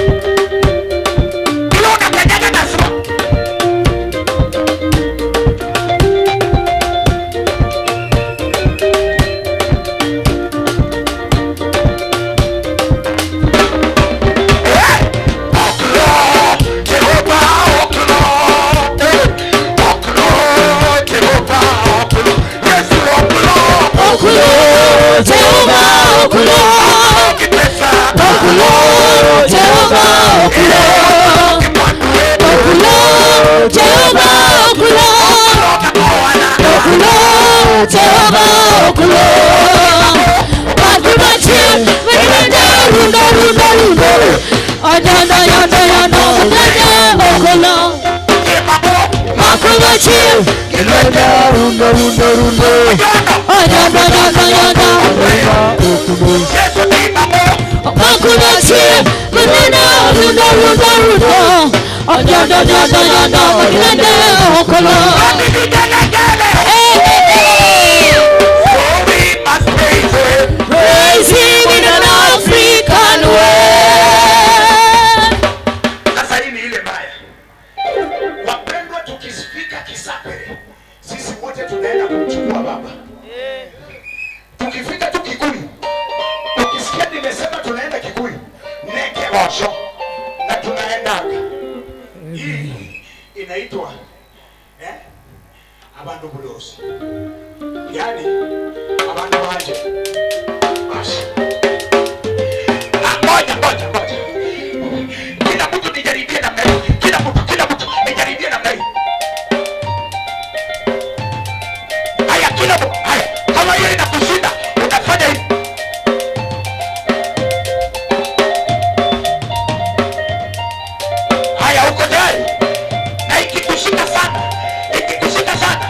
Praise him in an African way. Sasa hii ni ile mbaya. Wapendwa, tukifika Kisapere, sisi wote tunaenda kumchukua baba. Tukifika tu Kikuyu, ukisikia nimesema tunaenda Kikuyu, nekewasho na tunaendaga. Hii inaitwa abantu bulosi, yani abantu waje. Basi. Ngoja, ngoja, ngoja. Kila mtu nijaribie namna hii. Kila mtu nijaribie namna hii. Haya, kila mtu. Haya, kama hiyo inakushinda, utafanya hivi. Haya, uko tayari? Na ikikushika sana, ikikushika sana.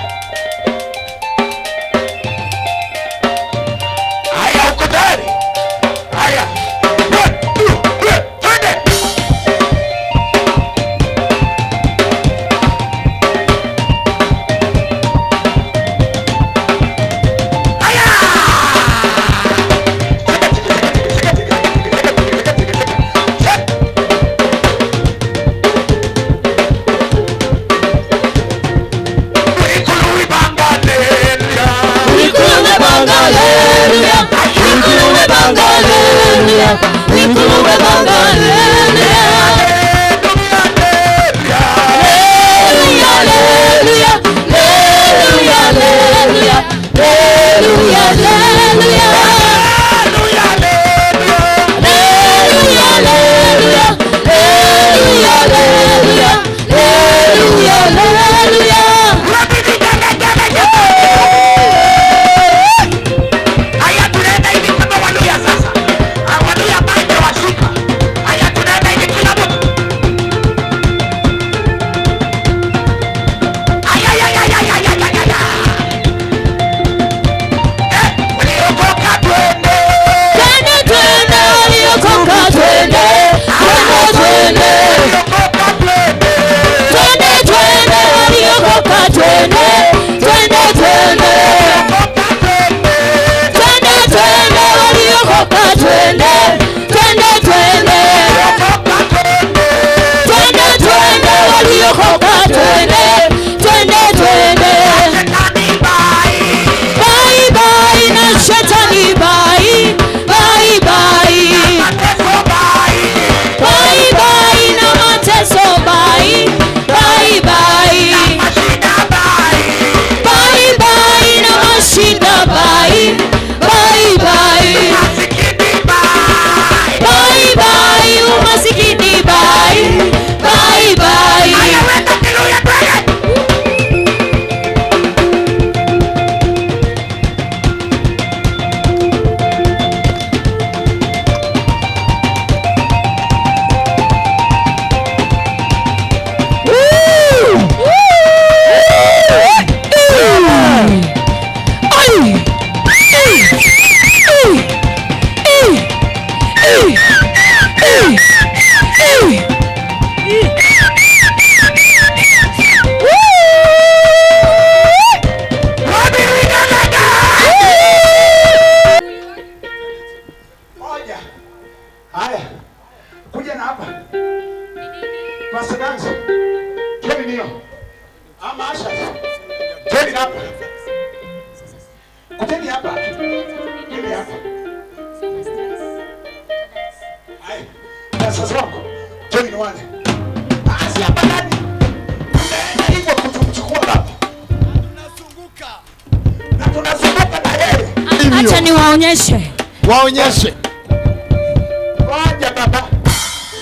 Pastors wangu, join wale. Basi hapa ndani tunaenda hivyo kutumchukua baba. Tunazunguka. Na tunazunguka na yeye. Acha niwaonyeshe. Waonyeshe. Waja baba.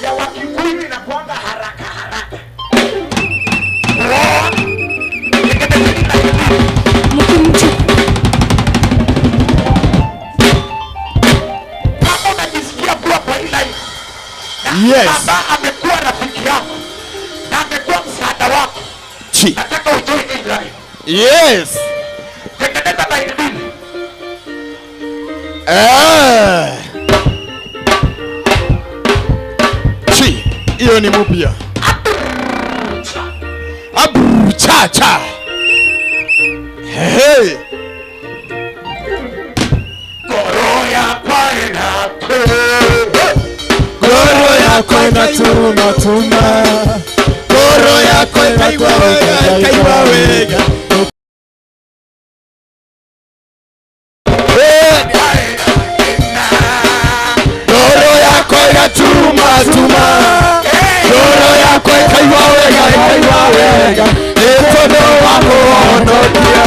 Ya Wakikuyu inakuanga haraka haraka. Kama unajisikia kuwa kwa hii life, na Yes. baba amekuwa rafiki yako na amekuwa msaada wako, nataka ujoin hii life. Yes. Tengeneza line mbili. Chi, hiyo ni mpya. Abu cha cha. Hey. Goro yakwa inakwe. Goro yakwa inatuma tuma. Goro yakwa inaiwa wega, ikaiwa wega. Goro yakwa inatuma tuma. Goro yakwa ikaiwa wega, ikaiwa wega. Etodo wako onokia.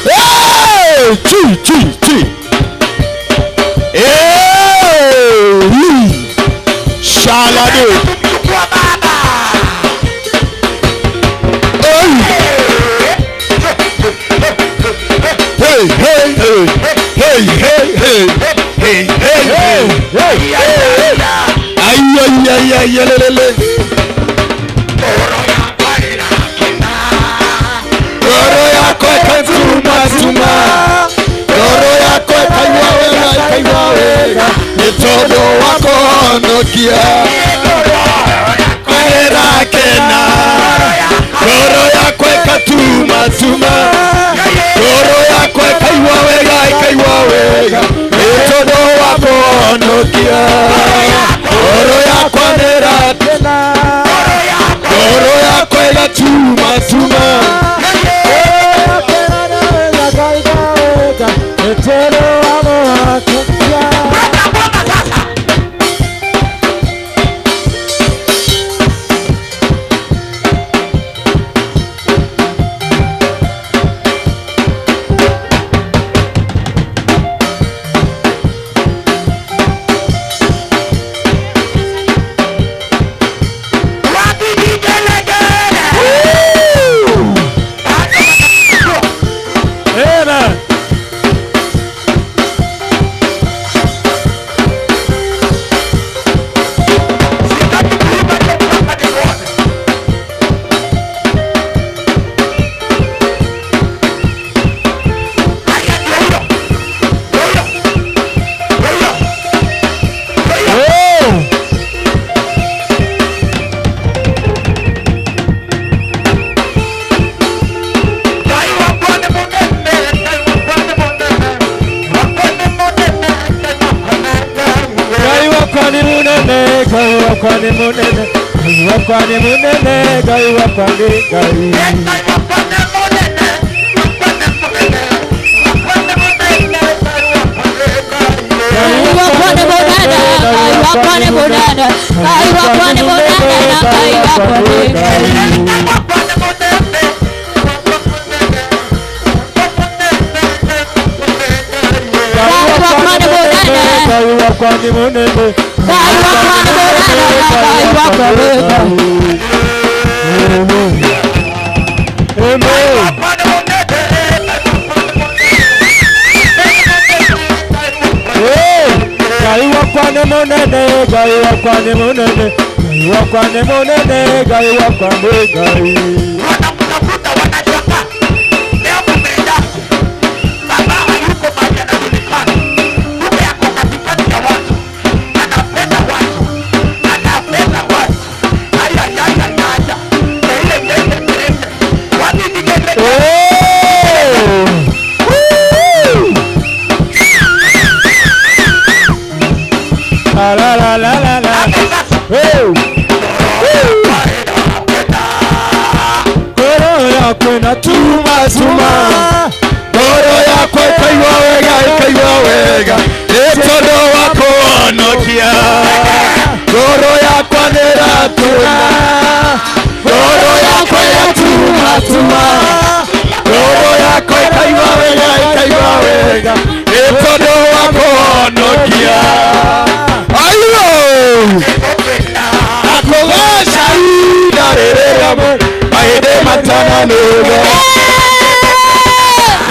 Hey! Chi, chi, chi. Hey! Shalade. Hey! Hey, hey, hey. Hey, hey, hey. Hey, hey, hey. Hey, hey. Ay, ay, ay, ay, le, le, le. Goro yako ikatuma tuma. Goro yako ikaiwa wega, ikaiwa wega. Nitodo wako onokia. Kwera kena. Goro yako ikatuma tuma. Goro yako ikaiwa wega, ikaiwa wega. Nitodo wako onokia. Goro yako nera tena. Goro yako ikatuma tuma. Wanamtafuta, wanashangaa. Leo mumeendaje? Baba hayuko mahali anajulikana. Kumbe ako katikati ya watu. Anapenda watu. Anapenda watu. Aya, aya, aya, aya. Ile, ile, ile, ile. Wapi nigele? La la la la la. Hey. Goro yako inatuma tuma. Goro yako ikaiwa wega, ikaiwa wega. Etodo wako onokia. Tuna ngoro yakwa ĩratumatuma, ngoro yakwa ĩkaigua wega, ĩkaigua wega nĩ tondũ wa kũhonokia. Aiyo akũgoca ihinda rĩrĩa mahĩndĩ matananũga,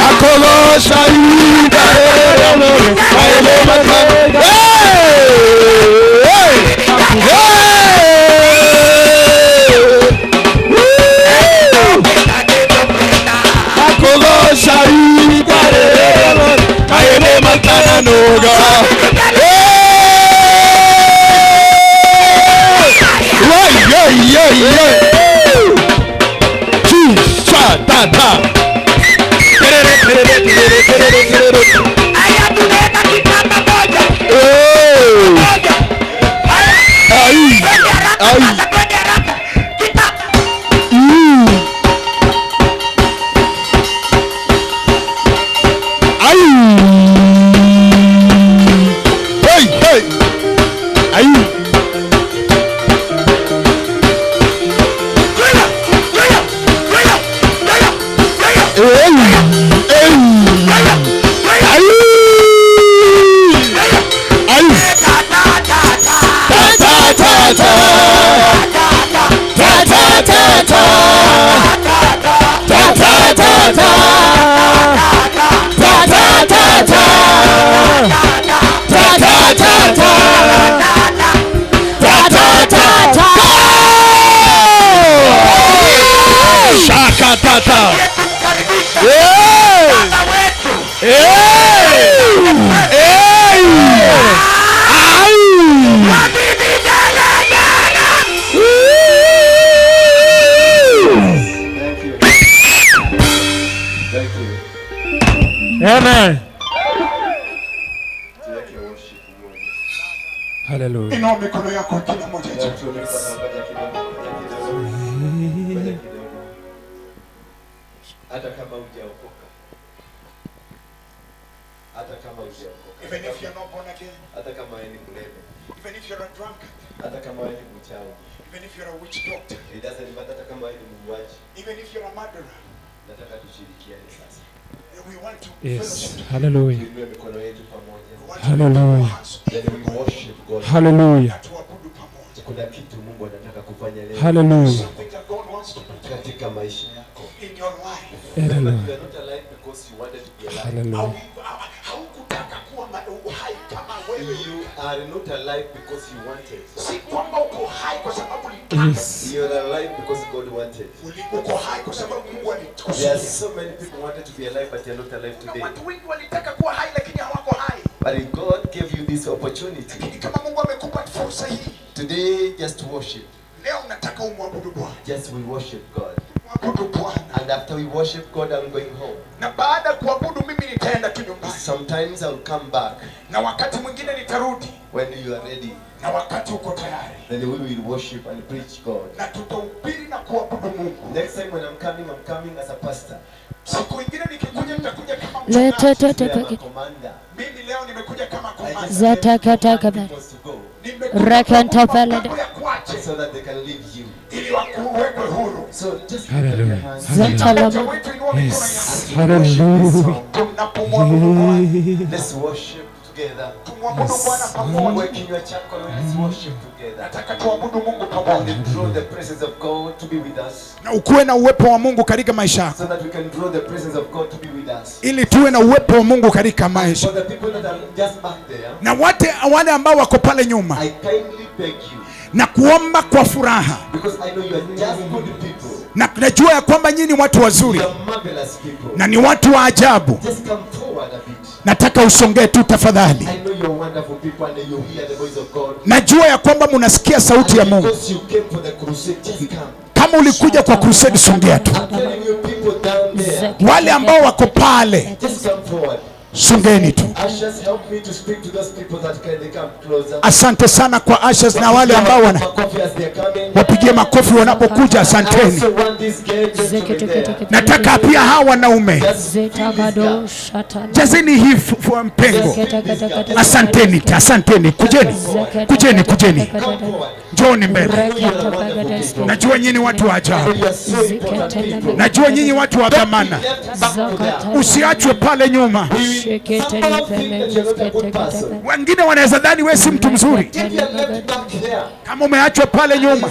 akũgoca ihinda rĩrĩa mahĩndĩ matananũga. Hey! Hey! Amen. Hallelujah. Inua mikono yako kila mmoja. Hata kama hujaokoka. Hata kama hujaokoka. Even if you're not born again. Hata kama wewe ni mlevi. Even if you're a drunkard. Hata kama wewe ni mchawi. Even if you're a witch doctor. It doesn't matter hata kama wewe ni muuaji. Even if you're a murderer. Nataka tushirikiane sasa. We want to Yes. Hallelujah. Tuinue mikono yetu pamoja. Hallelujah. Then we worship God. Hallelujah. Kuna kitu Mungu anataka kufanya leo. Hallelujah. Katika maisha yako. In your life. Hallelujah. You are not alive because you wanted to be alive. Hallelujah. Haukutaka kuwa uhai kama wewe. You are not alive because you wanted. Si kwamba uko hai kwa sababu ulitaka. Yes. You are alive because God wanted. Uko hai kwa sababu Mungu alikusudia. There are so many people wanted to be alive but they are not alive today. Watu wengi walitaka kuwa hai lakini hawako hai. But if God gave you this opportunity. Lakini kama Mungu amekupa fursa hii. Today just worship. Leo nataka umwabudu Bwana. Just we worship God. Mwabudu Bwana. And after we worship God, I'm going home. Na baada kuabudu mimi nitaenda tu nyumbani. Sometimes I'll come back. Na wakati mwingine nitarudi. When you are ready. Na wakati uko tayari. Then we will worship and preach God. Na tutahubiri na kuabudu Mungu. Next time when I'm coming as a pastor. Siku nyingine nikikuja nitakuja kama mchungaji. Commander. Mimi leo nimekuja kama commander. So that they can leave you. Ili wakuwekwe huru. So just Hallelujah. Hallelujah. Yes. Hallelujah. Let's worship together. Tumwabudu Bwana pamoja. Kinywa chako, let's worship together. Nataka tuabudu Mungu pamoja. And draw the presence of God to be with us. Na ukuwe na uwepo wa Mungu katika maisha yako. So that we can draw the presence of God to be with us. Ili tuwe na uwepo wa Mungu katika maisha. For the people that are just back there. Na wale ambao wako pale nyuma. I kindly beg you. Na kuomba kwa furaha. Because I know you are just good people. Na najua ya kwamba nyinyi ni watu wazuri. You are marvelous people. Na ni watu wa ajabu. Just come forward a bit. Nataka usongee tu tafadhali. I know you are wonderful people and you hear the voice of God. Najua ya kwamba mnasikia sauti ya Mungu. Because you came for the crusade, just come. Kama ulikuja kwa crusade, songea tu. I'm telling you people down there. Wale ambao wako pale. Just come forward. Songeni tu. Ushers, help me to speak to those people that can they come closer. Asante sana kwa ushers na wale ambao wana Makofi as they are coming. wapigie makofi wanapokuja. I Asanteni. also want these gay gentlemen there. Nataka pia hawa wanaume, jazeni hii mpengo. Asanteni, asanteni. Kujeni, kujeni, kujeni, njooni mbele. Najua nyinyi watu wa ajabu, najua nyinyi watu wa dhamana. Usiachwe pale nyuma. Wengine wanaweza dhani wewe si mtu mzuri. Kama umeachwa pale nyuma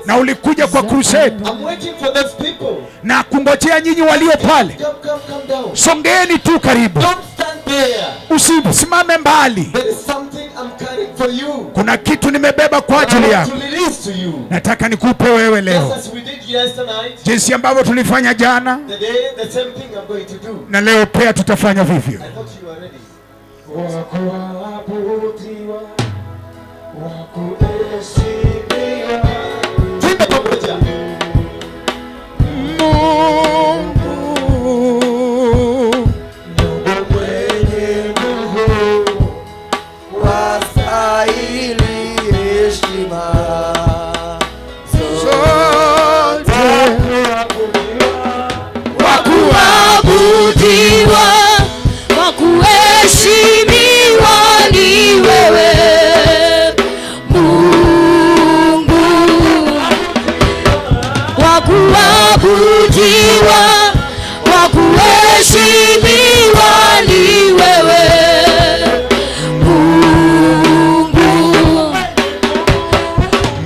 na ulikuja kwa crusade I'm waiting for those people. na kungojea nyinyi walio pale, Come, come, come down. songeeni tu karibu, Don't stand there. usisimame mbali. There is something I'm carrying for you. Kuna kitu nimebeba kwa ajili I yako, want to release to you. nataka nikupe wewe Just leo, as we did yesterday night, jinsi ambavyo tulifanya jana the day, the same thing I'm going to do. na leo pia tutafanya vivyo. I thought you were ready. Wakuabudiwa, wakuheshimiwa. Tuimbe pamoja. Mungu Mwenye nguvu wastahili heshima zote, Wakuabudiwa, wakuheshimiwa ni wewe Mungu. Wakuabudiwa, wakuheshimiwa ni wewe Mungu.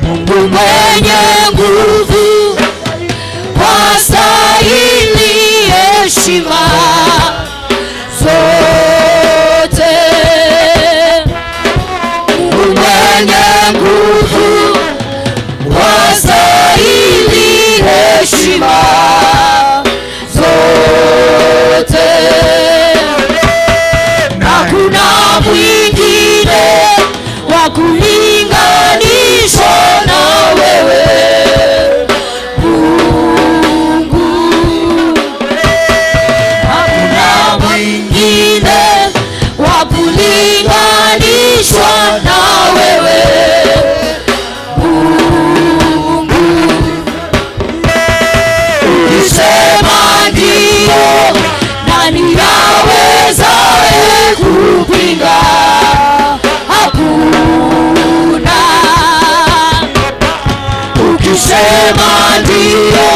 Mungu mwenye nguvu, wastahili heshima zote. Mungu mwenye nguvu, wastahili heshima zote. Hakuna mwingine wa kulinganishwa na wewe Mungu. Hakuna mwingine wa kulinganishwa na wewe Mungu. Ukisema ndio, nani awezaye kupinga? Hakuna. Ukisema ndio,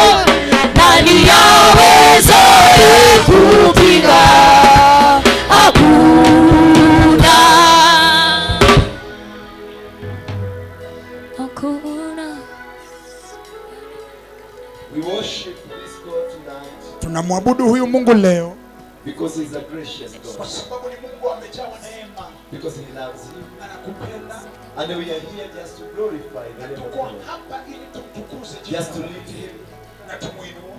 nani awezaye kupinga? Hakuna. Hakuna. We worship this God tonight Tunamwabudu huyu Mungu leo because He's a gracious God. kwa sababu ni Mungu amejawa neema, Because He loves you. anakupenda. And we are here just to glorify the name of Tuko God. hapa ili tumtukuze jina Just to lake. lift Him. na tumuinue,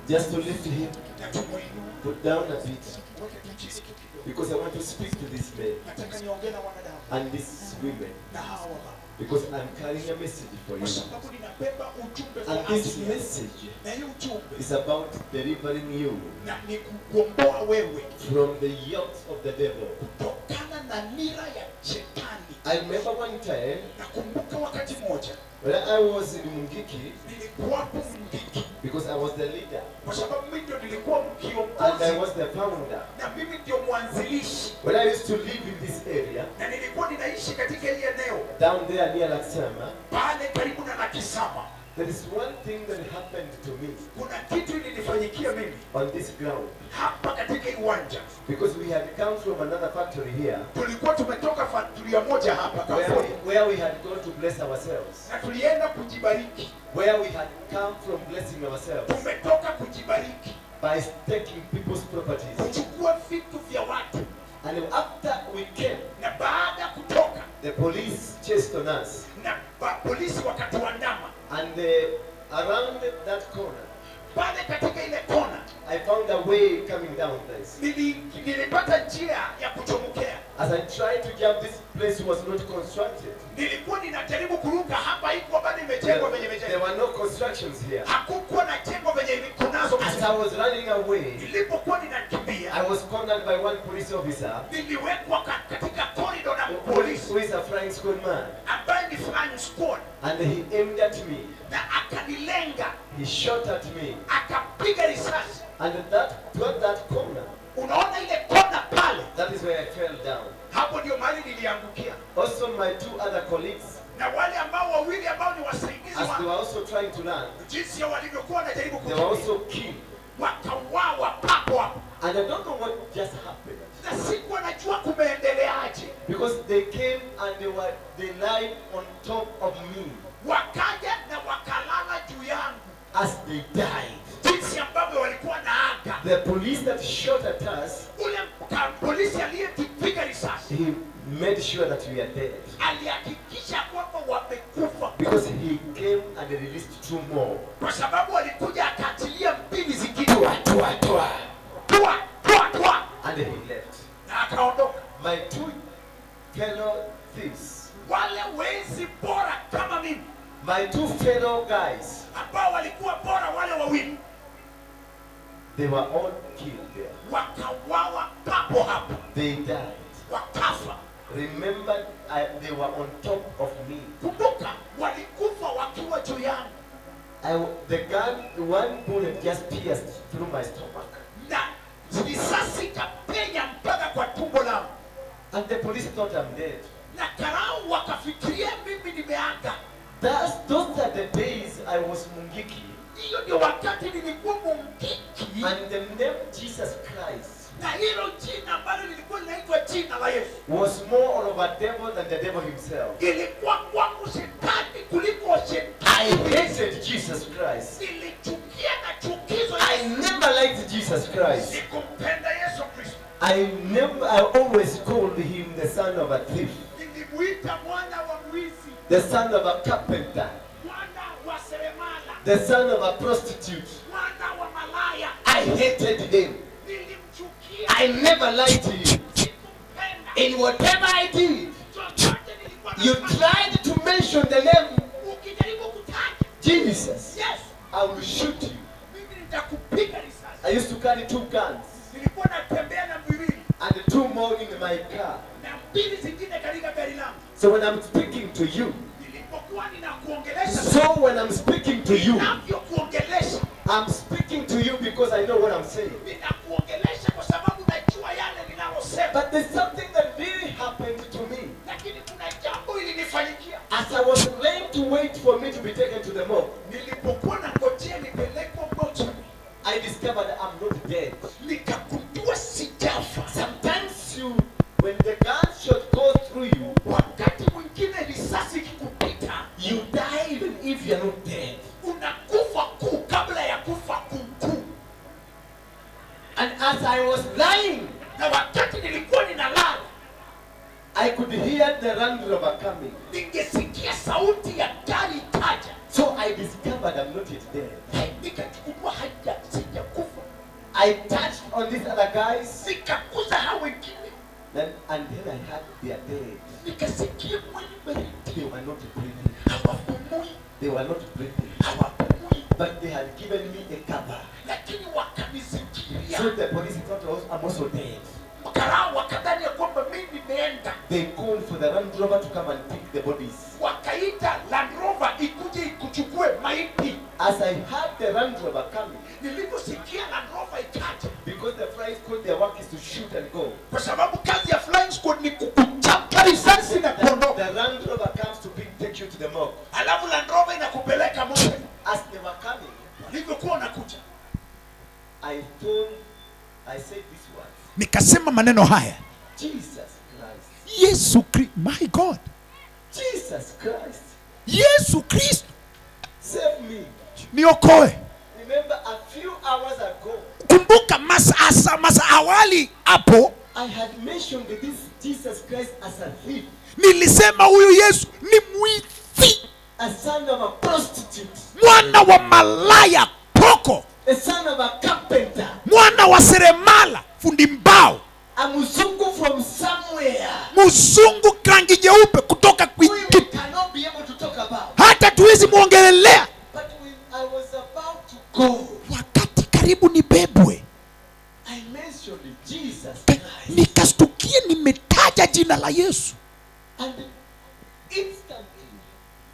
Just to lift Him. na tumuinue. Put down a bit. Weke tu chini tu kidogo. Because I want to speak to this man Nataka niongee na wanadamu and these women. na hawa wamama, Because I'm carrying a message for kwa you. sababu ninabeba ujumbe And kwa this ajili yako. message Na hii ujumbe is about delivering you na ni kukuomboa wewe from the yokes of the devil. kutokana na nira ya shetani. I remember one time Nakumbuka wakati mmoja when I was in Mungiki, nilikuwapo Mungiki, because I was the leader kwa sababu mimi ndio nilikuwa and I kiongozi was the founder. na mimi ndio mwanzilishi, When I used to live in this area, na nilikuwa ninaishi katika hii eneo down there near Laksama, pale karibu na Lakisama. there is one thing that happened to me Kuna kitu ilinifanyikia mimi on this ground. hapa katika hii uwanja. Because we had come from another factory here, Tulikuwa tumetoka faktoria moja hapa where kampuni, where we had gone to bless ourselves. na tulienda kujibariki. Where we had come from blessing ourselves Tumetoka kujibariki, by taking people's properties. kuchukua vitu vya watu, And after we came, na baada ya kutoka the police chased on us. na polisi wakatuandama And around that corner, pale katika ile kona. I found a way coming down this. Nilipata njia ya kuchomokea. As I tried to jump, this place was not constructed. Nilikuwa ninajaribu kuruka hapa, haikuwa bado imejengwa venye There imejengwa. were no constructions here. Hakukuwa na jengo venye kunazo. As I was running away, Nilipokuwa ninakimbia, I was cornered by one police officer niliwekwa katika corridor na who polisi who is a flying squad man, ambaye ni flying squad, and he aimed at me. Na akanilenga, He shot at me, akapiga risasi. And that got that corner. Unaona ile kona pale, That is where I fell down. Hapo ndio mahali niliangukia. Also, my two other colleagues, Na wale ambao wawili ambao ni wasaidizi as they wa were also trying to run, jinsi ya walivyokuwa wanajaribu they were kukimbia, also killed. Wakauawa papo hapo, And I don't know what just happened, na sikuwa najua kumeendeleaje. Because they came and they lied on top of me Wakaja na wakalala juu yangu as they died. Jinsi ambavyo walikuwa naaga. The police that shot at us, Ule polisi aliyetupiga risasi he made sure that we are dead. Alihakikisha kwamba wamekufa, Because he came and released two more. Kwa sababu alikuja akaachilia mbili zingine. Tua, tua, tua. Tua, tua, tua. And he left. Na akaondoka. My two fellow thieves, Wale wezi bora kama mimi, my two fellow guys, ambao walikuwa bora wale wawili, they were all killed there. Wakauawa papo hapo. They died. Wakafa. Remember, they were on top of me. Kumbuka, walikufa wakiwa juu yangu. The gun, one bullet just pierced through my stomach. Na risasi ikapenya mpaka kwa tumbo langu. And the police thought I'm dead. Na karau wakafikiria mimi nimeaga. Those are the days I was Mungiki. Hiyo ndio wakati nilikuwa Mungiki. And the name Jesus Christ Na hilo jina ambalo lilikuwa linaitwa jina la Yesu was more of a devil than the devil himself. Ilikuwa kwangu shetani kuliko shetani. I hated Jesus Christ. Nilichukia na chukizo I Yesu. never liked Jesus Christ. Sikumpenda Yesu Kristo. I always called him the son of a thief, Nilimuita mwana wa mwizi, the son of a carpenter, mwana wa seremala, the son of a prostitute. Mwana wa malaya. I hated him. Nilimchukia. I never liked him. In whatever I did, you tried to mention the name Ukijaribu kutaja Jesus, Yesu, I will shoot you. Mimi nitakupiga risasi. I used to carry two guns Nilikuwa natembea na miwili and two more in my car. na mbili zingine katika gari langu. So when I'm speaking to you, Nilipokuwa ninakuongelesha, so when I'm speaking to you, ninavyokuongelesha, I'm speaking to you because I know what I'm saying. Ninakuongelesha kwa sababu najua yale ninalosema. But there's something that really happened to me. Lakini kuna jambo ilinifanyikia. As I was laying to wait for me to be taken to the morgue, Nilipokuwa nangojea nipelekwe mochari, I discovered I'm not dead. Nikagundua sijafa. Sometimes when the gunshot goes through you, wakati mwingine risasi ikikupita, you die even if you're not dead. Unakufa kuu kabla ya kufa kuu kuu. And as I was lying, na wakati nilikuwa ninalala, I could hear the Land Rover coming. Ningesikia sauti ya gari ikaja. So I discovered I'm not yet dead. Hey, nikachukua haja sijakufa. I touched on these other guys. Nikakuza hao wengine. And then I heard they are dead. Nikasikia mwili baridi. They were not breathing. Hawapumui. They were not breathing. Hawapumui. But they had given me a cover. Lakini wakanizingiria. So the police thought I'm also dead. Karao wakadhani ya kwamba mimi nimeenda. They called for the Land Rover to come and pick the bodies. Wakaita Land Rover ikuje ikuchukue maiti. As I heard the Land Rover coming, niliposikia Land Rover ikaja, because the flying squad, their work is to shoot and go. Kwa sababu kazi ya flying squad ni kukuchapa risasi na kuondoka. The Land Rover comes to take you to the morgue. Alafu Land Rover inakupeleka morgue. As they were coming, walivyokuwa wanakuja, I said these words. Nikasema maneno haya. Jesus Christ. Yesu Kristo, my God. Jesus Christ. Yesu Kristo. Save me. Niokoe. Remember a few hours ago. Kumbuka masa awali hapo. I had mentioned this Jesus Christ as a thief. Nilisema huyu Yesu ni mwizi. A son of a prostitute. Mwana wa malaya poko. A son of a carpenter. Mwana wa seremala, fundi mbao. A mzungu from somewhere. Mzungu rangi jeupe kutoka We kwingine, cannot be able to talk about. hata tuwezi muongelelea. But when I was about to go, Wakati karibu nibebwe, I mentioned Jesus Christ. nikastukia nimetaja jina la Yesu. And instantly,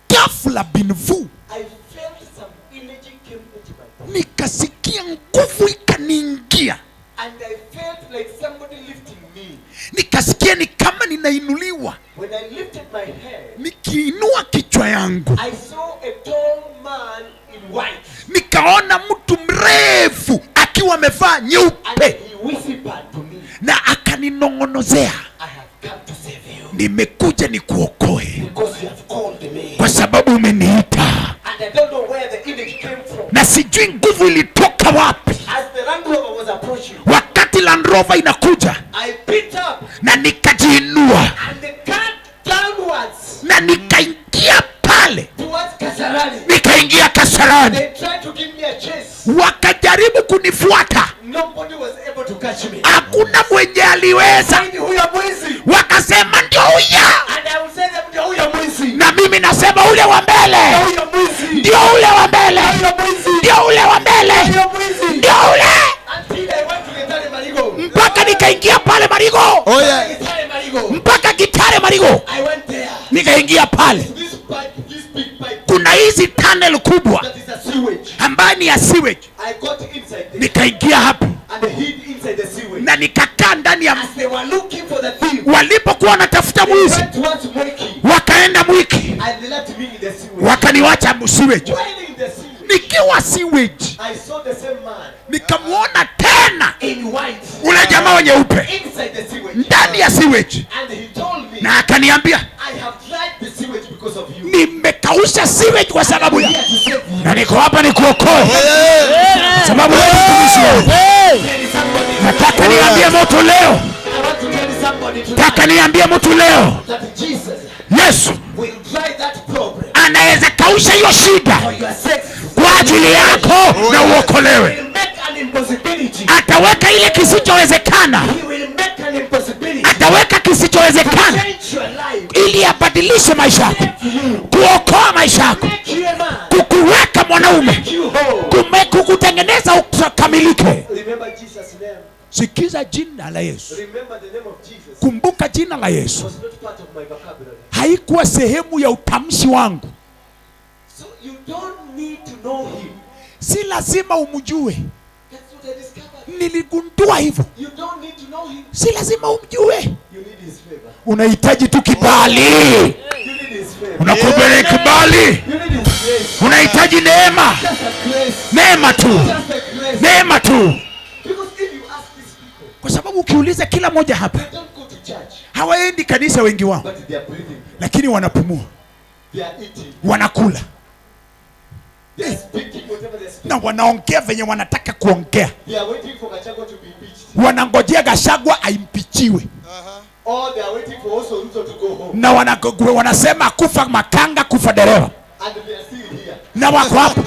Ghafla bin vu, I felt some energy came into my body. nikasikia nguvu ikaniingia, And I felt like somebody lifting me. nikasikia ni kama ninainuliwa. When I lifted my head, Nikiinua kichwa yangu I saw a tall man in white. nikaona mtu mrefu akiwa amevaa And nyeupe, he whispered to me, na akaninong'onozea, I have come to save you nimekuja nikuokoe because you have called me. kwa sababu umeniita, And I don't know where the energy came from. na sijui nguvu ilitoka wapi. As the Land Rover was approaching, Wakati Land Rover inakuja I picked up na nikajiinua and the car downwards na nikaingia pale, towards Kasarani. nikaingia Kasarani. They tried to give me a chase. Wakajaribu kunifuata, Nobody was able to catch me. hakuna mwenye aliweza. Saidi huyo mwizi. Wakasema ndio huyo, And I will say them ndio huyo mwizi. na mimi nasema ule wa mbele Huyo mwizi. ndio ule wa mbele, Huyo mwizi. ndio ule wa mbele, Huyo mwizi. ndio ule, Until I went to Gitare Marigo. mpaka nikaingia pale Marigo, Oh yeah. Gitare Marigo. mpaka Gitare Marigo, I went there. nikaingia pale. This pipe, this big pipe Kuna hizi tunnel kubwa that is a sewage. ambayo ni ya sewage, I got inside there nikaingia hapo and hid inside the sewage. na nikakaa ndani ya. As they were looking for the thief, Walipokuwa wanatafuta they mwizi, went towards Mwiki wakaenda Mwiki, and they left me in the sewage. wakaniwacha sewage. While in the sewage, Nikiwa sewage, I saw the same man nikamwona tena in white ule jamaa wa nyeupe inside the sewage. ndani ya sewage, And he told me, na akaniambia I have tried the sewage because of you. nimekausha sewage kwa sababu ya Here to save you. na niko hapa nikuokoe, sababu wewe ni mtumishi wangu. There is somebody. Nataka niambie mtu leo, I want to tell somebody tonight nataka niambie mtu leo, that Jesus Yesu will dry that problem anaweza kausha hiyo shida for your sake. kwa ajili yako na uokolewe. He will make an impossibility. Ataweka ile kisichowezekana, He will make an impossibility. ataweka kisichowezekana Change your life. ili abadilishe maisha yako, kuokoa maisha yako, Make you a man. kukuweka mwanaume, Make you whole. kukutengeneza ukamilike. Remember Jesus' name. Sikiza jina la Yesu, Remember the name of Jesus. kumbuka jina la Yesu. Was not part of my vocabulary. Haikuwa sehemu ya utamshi wangu. So you don't need to know him. Si lazima umjue, That's what I discovered. niligundua hivyo. You don't need to know him. Si lazima umjue, You need his favor. unahitaji tu kibali. You need his favor. Unakubali kibali, You need his grace. unahitaji neema, Just a grace. neema tu, Just a grace. neema tu, Because if you ask these people, kwa sababu ukiuliza kila mmoja hapa they don't go to church, hawaendi kanisa wengi wao, but they are breathing. lakini wanapumua, They are eating. wanakula They are speaking whatever they speak. na wanaongea venye wanataka kuongea. They are waiting for Gachagua to be impeached. Wanangojea Gachagua aimpichiwe Or they are waiting for also Ruto to go home. na wanasema kufa makanga, kufa dereva, And they are still here. na wako hapa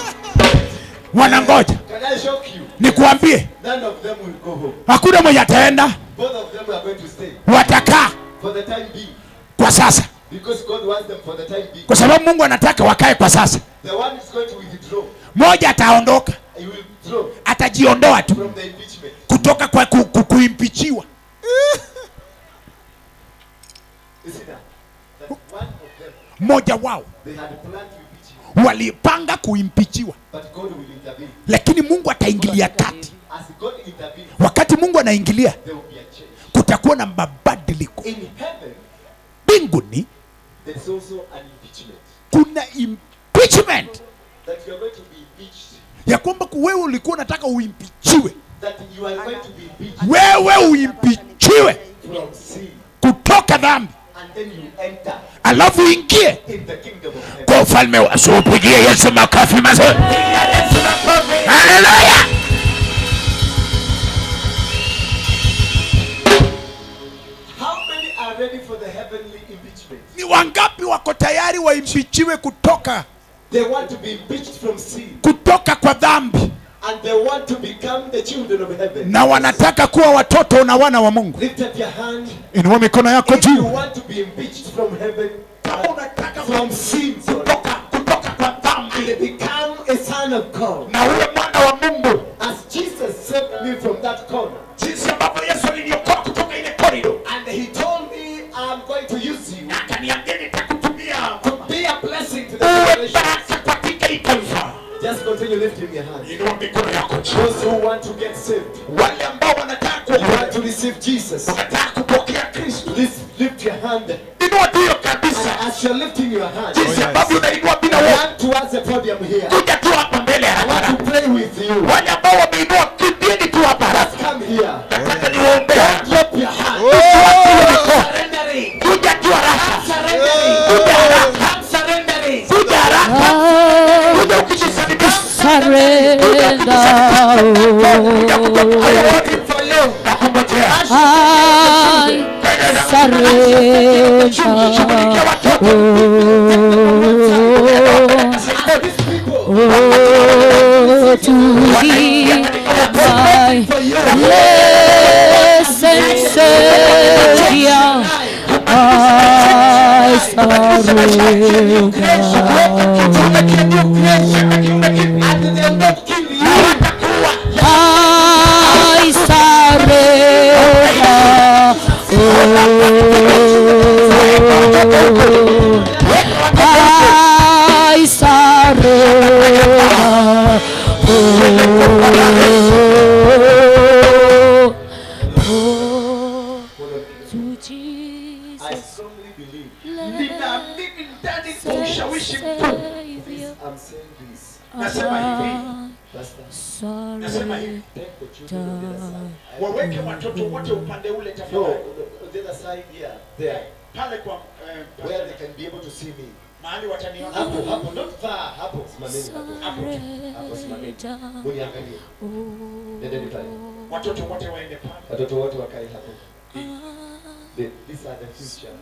wanangoja. Can I shock you? Nikuambie, None of them will go home. hakuna mwenye ataenda, Both of them are going to stay watakaa for the time being. kwa sasa, Because God wants them for the time being. kwa sababu Mungu anataka wakae kwa sasa. The one is going to withdraw. Mmoja ataondoka, He will withdraw atajiondoa tu from the impeachment. kutoka kwa kuimpichiwa. You see that? That one of them, Mmoja wao they had planned to impeach him, walipanga kuimpichiwa, but God will intervene. lakini Mungu ataingilia kati. As God intervenes, Wakati Mungu anaingilia, there will be a change. kutakuwa na mabadiliko In heaven, mbinguni. there is also an impeachment. Kuna impeachment That you are going to be impeached. ya kwamba wewe ulikuwa unataka uimpichiwe, That you are going to be impeached wewe uimpichiwe from sin. kutoka dhambi, And then you enter alafu uingie in the kingdom of heaven. kwa ufalme wa. So upigie Yesu makofi mazuri. Haleluya! How many are ready for the heavenly impeachment? Ni wangapi wako tayari waimpichiwe kutoka They want to be impeached from sin kutoka kwa dhambi, And they want to become the children of heaven. Na wanataka kuwa watoto na wana wa Mungu. Lift up your hand. Inua mikono yako If you juu. want to be impeached from heaven, Kama unataka from sin, sorry, kutoka kwa dhambi and become a son of God. na uwe mwana wa Mungu, As Jesus saved me from that corner, jinsi ambavyo Yesu aliniokoa kutoka ile korido and he told me, I'm going to use you na akaniambia nitakutumia to be a blessing to the uwe generation. baraka katika hii taifa. Just continue lifting your hand. Inua mikono yako juu. Those who want to get saved, Wale ambao wanataka you want kuokolewa, to receive Jesus, wanataka kupokea Kristo, lift your hand. inua tu hiyo kabisa, And as you're lifting your hand, jinsi ambavyo unainua bila woga. run towards the podium here. Kuja tu hapa mbele I haraka. want to pray with you. Wale ambao wameinua, kimbieni tu hapa haraka. Just come here. Nataka niwaombee. Don't drop your hand. Usiwache hiyo mikono. Surrendering. Kuja tu haraka. Surrendering. Kuja haraka. I'm surrendering. Kuja haraka. Kuja ukijisalimisha. Surrender. Kuja kuja. I'm waiting for you. Nakungojea. I surrender. Shughulikia watoto. Oh, These people oh, to thee, my blessed Savior, I surrender. and they will not kill you. I surrender. Oh, I surrender. Oh, oh, to I Jesus, strongly believe. Ninaamini ndani kwa ushawishi mkuu. Savior, I'm saying this. Nasema hivi, Pastor, nasema hivi, take the children on the other side. waweke watoto wote upande ule No, tafadhali, the other side here, there, pale kwa where they can be able to see me. mahali wataniona. Hapo, hapo, not far, hapo. Simameni hapo. Hapo tu. Hapo simameni. Muniangalie. Nendeni pale. Watoto wote waende pale. Watoto wote wakae hapo. These are the future.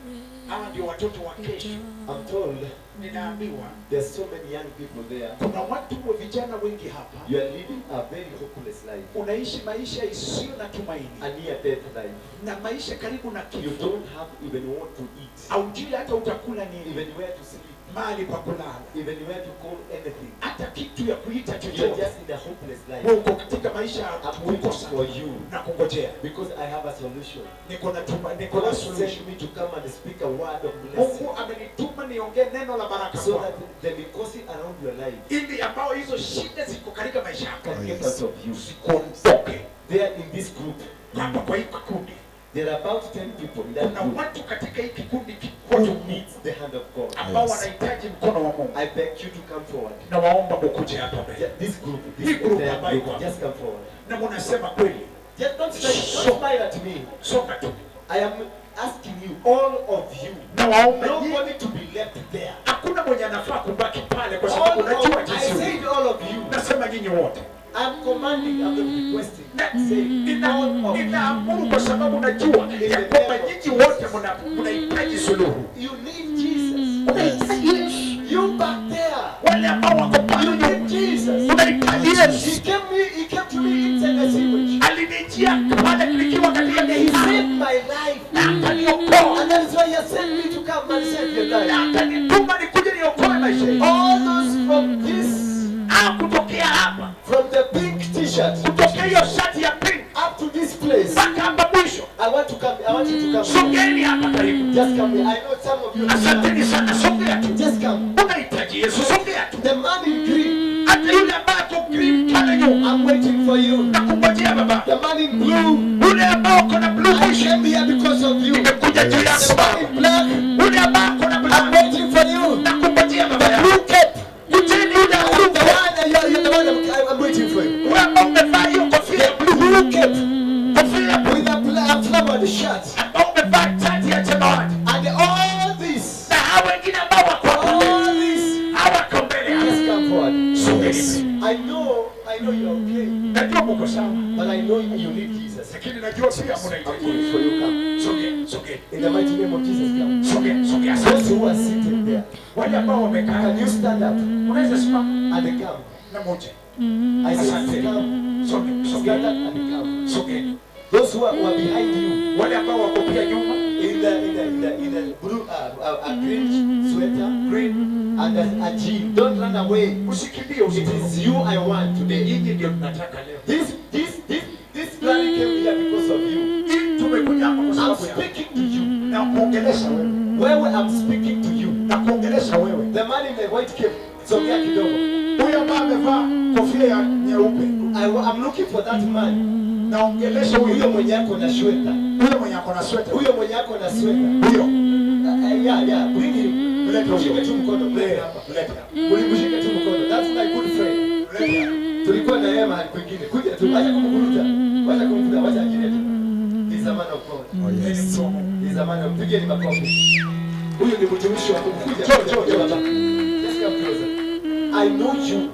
Hawa ndio watoto wa kesho. I'm told Ninaambiwa there's so many young people there. kuna watu wa vijana wengi hapa, You are living a very hopeless life, unaishi maisha isiyo na tumaini a near death life. na maisha karibu na You kifo. don't have even what to eat, Haujui hata utakula nini, even where to sleep, mahali pa kulala, even where to call anything. hata kitu ya kuita You're chochote. just in a hopeless life. Wewe uko katika maisha ya I'm waiting kukosa for you na kungojea. because I have a solution. Niko na tuma, niko na God solution. sent me to come and speak a word of blessing Mungu amenituma niongee neno la baraka so kwako, that the mikosi around your life ili ambao hizo shida ziko katika maisha yako can get out of you. zikuondoke. There in this group, Hapa kwa hii kikundi there are about 10 people in that kuna group watu katika hii kikundi who watu needs the hand of God. ambao wanahitaji mkono wa Mungu. I beg you to come forward. Na waomba mukuje hapa mbele. Yeah, this group, Hii this group entire ambayo iko group, hapa. just come forward. Na munasema kweli, Just don't smile, don't smile at me. songa tu. I am asking you, all of you, Na waomba nyinyi, nobody to be left there. hakuna mwenye anafaa kubaki pale kwa sababu All of, unajua I jinsi ulivyo. said all of you. Nasema nyinyi wote. I'm commanding, I'm not requesting. Say, all of you. Ninaamuru kwa sababu najua ya kwamba nyinyi wote mnahitaji suluhu. You need Jesus. Unahitaji Yesu. You back there. Wale ambao wako pale You nyuma, need Jesus. unahitaji Yesu. He came to me inside the sewage. Alinijia pale nikiwa katika And he kitaa saved my life. na akaniokoa And that is why he has sent me to come and save your na life. akanituma nikuje niokoe maisha yenu. All those from this, Au kutokea hapa, from the pink t-shirt kutokea hiyo shati ya pink up to this place. mpaka hapa mwisho, I want to come. I want you to come. songeni hapa karibu. Just come here. I know some of you. Asanteni sana, songea tu. Just come. Unahitaji Yesu, songea tu. The man in green. Hata yule ambaye ako green pale nyuma, I'm waiting for you. nakungojea baba. The man in blue. Yule ambao uko na blue I mwisho, came here because of you. nimekuja juu yako The man baba. in black. Yule ambao uko na I'm black, waiting for you. nakungojea baba The yangu. blue cap. Kujeni yule I'm the blue one. You're the one I'm waiting for you. wewe ambao umevaa hiyo kofia ya blue, Blue cap kofia ya blue, with a flowered shirt. ambao umevaa shati ya samawati, And all this, na hao wengine ambao wako hapo mbele, all this, hao wako mbele hapa. just come forward. Songeni mbele. I know you're okay, Najua mko sawa, but I know you need Jesus. lakini najua pia I'm mnahitaji calling for you. Come. Sogea, sogea, In the mighty name of Jesus, come. sogea, sogea. Those Asante. who are seated there, Wale ambao wamekaa, can you stand up unaweza simama and come? na muje. I said come. Scatter and come. Those who are behind you, wale ambao wako pia nyuma, in the blue a green sweater, green and a jean. Don't run away. Usikimbie, It is you I want today. Nyinyi ndio tunataka leo. This blood came here because of you. Tumekuja hapa kwa I'm sababu yako. speaking to you. Na kuongelesha wewe. Wewe, I'm speaking to you. Na kuongelesha wewe. The man in the white cape, sogea kidogo. Huyo ambaye amevaa kofia ya nyeupe. I'm looking for that man. Naongelesha huyo. Huyo mwenye ako na sweta. Huyo mwenye ako na sweta. Huyo mwenye ako na sweta. Huyo. Yeah, bring him. Mlete huyo. Mshike tu mkono, mlete hapa. Mlete hapa. Mshike tu mkono. That's my good friend. Mlete hapa. Tulikuwa na yeye mahali kwingine. Kuja tu, acha kumkuruta. Wacha kumkuruta, wacha ajilete. He's a man of God. Oh, yes. He's a man of God. Pigeni makofi. Huyu ni mtumishi wa Mungu. Kuja. Njoo, baba. Just come closer. I know you.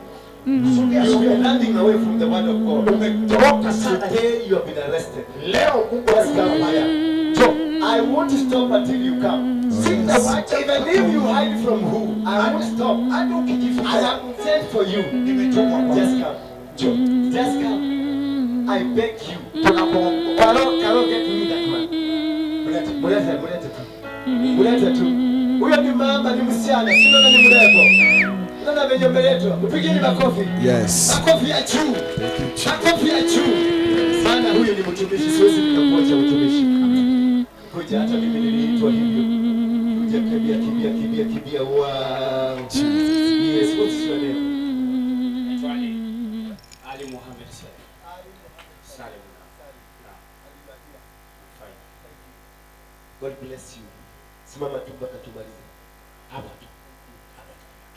You are running away from the word of God. Umetoroka sana. Today you have been arrested. Leo Mungu Just come here. Njoo. I won't stop until you come. Sitawacha. Even if you hide from who, I won't stop. Hata ukijificha. I am sent for you. Nimetumwa kwako. Just come. Njoo. Just come. I beg you. Tunakuomba. Karo, get me that man. Mlete. Mlete tu. Mlete tu. Huyo ni mama, ni msichana, si unaona ni mrembo. Unaona venye umeletwa. Mpigeni makofi. Yes. Makofi ya juu. Makofi ya juu. Maana huyu ni mtumishi, siwezi nikakuacha mtumishi. Kuja, hata mimi niliitwa hivyo. Kuja, kimbia, kimbia, kimbia, kimbia. Wow. Yes, what's your name? Naitwa Ali. Ali Mohamed Salim. Salim. Fine. God bless you. Simama tu mpaka tumalize. Hapa tu.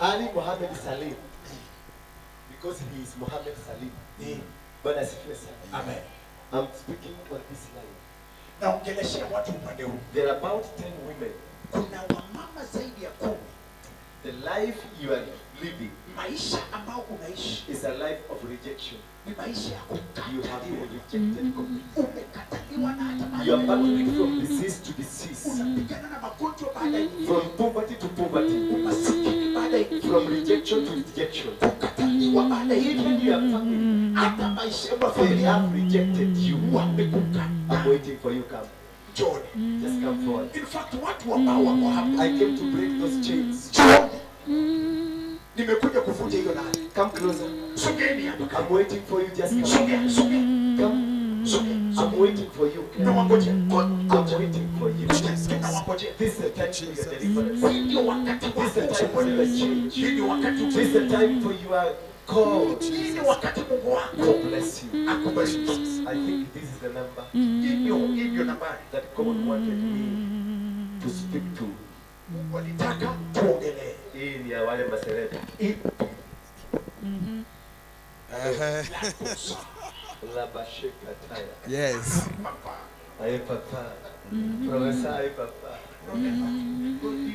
Ali Mohamed Salim. Because he is Mohamed Salim. Bwana asifiwe sana. Amen. I'm speaking on this line. Naongeleshea watu upande huu. There are about 10 women. Kuna wamama zaidi ya 10. The life you are living, maisha ambao unaishi, is a life of rejection. Ni maisha ya You have been rejected completely. Umekataliwa na hata mahali. You are battling from disease to disease. Unapigana na magonjwa baada ya From poverty to poverty. Umasikini baada ya From rejection to rejection. Kukataliwa baada ya Even your family, hata maisha ya they familia have rejected you. wamekukataa. I'm waiting for you. Come. Njooni. Just come forward. In fact, watu ambao wako hapa, I came to break those chains. Njooni. Nimekuja kuvunja hiyo laana. Come closer. Sogeni hapa. I'm waiting for you. Just come. Sogea, sogea. Come. Sogea. I'm waiting for you. Tunawangojea. I'm waiting for you. Tunawangojea. This is the time for your deliverance. Hii ndio wakati This is the time for your change. Hii ndio wakati. This is the time for your call. Hii ni wakati Mungu wako God bless you. akubariki. I think this is the number Hii ndio nambari that God wanted me to speak to. Mungu alitaka tuongelee. Hii ni ya wale masereka. Labasheka taya. Yes. Aye papa. Profesa aye papa.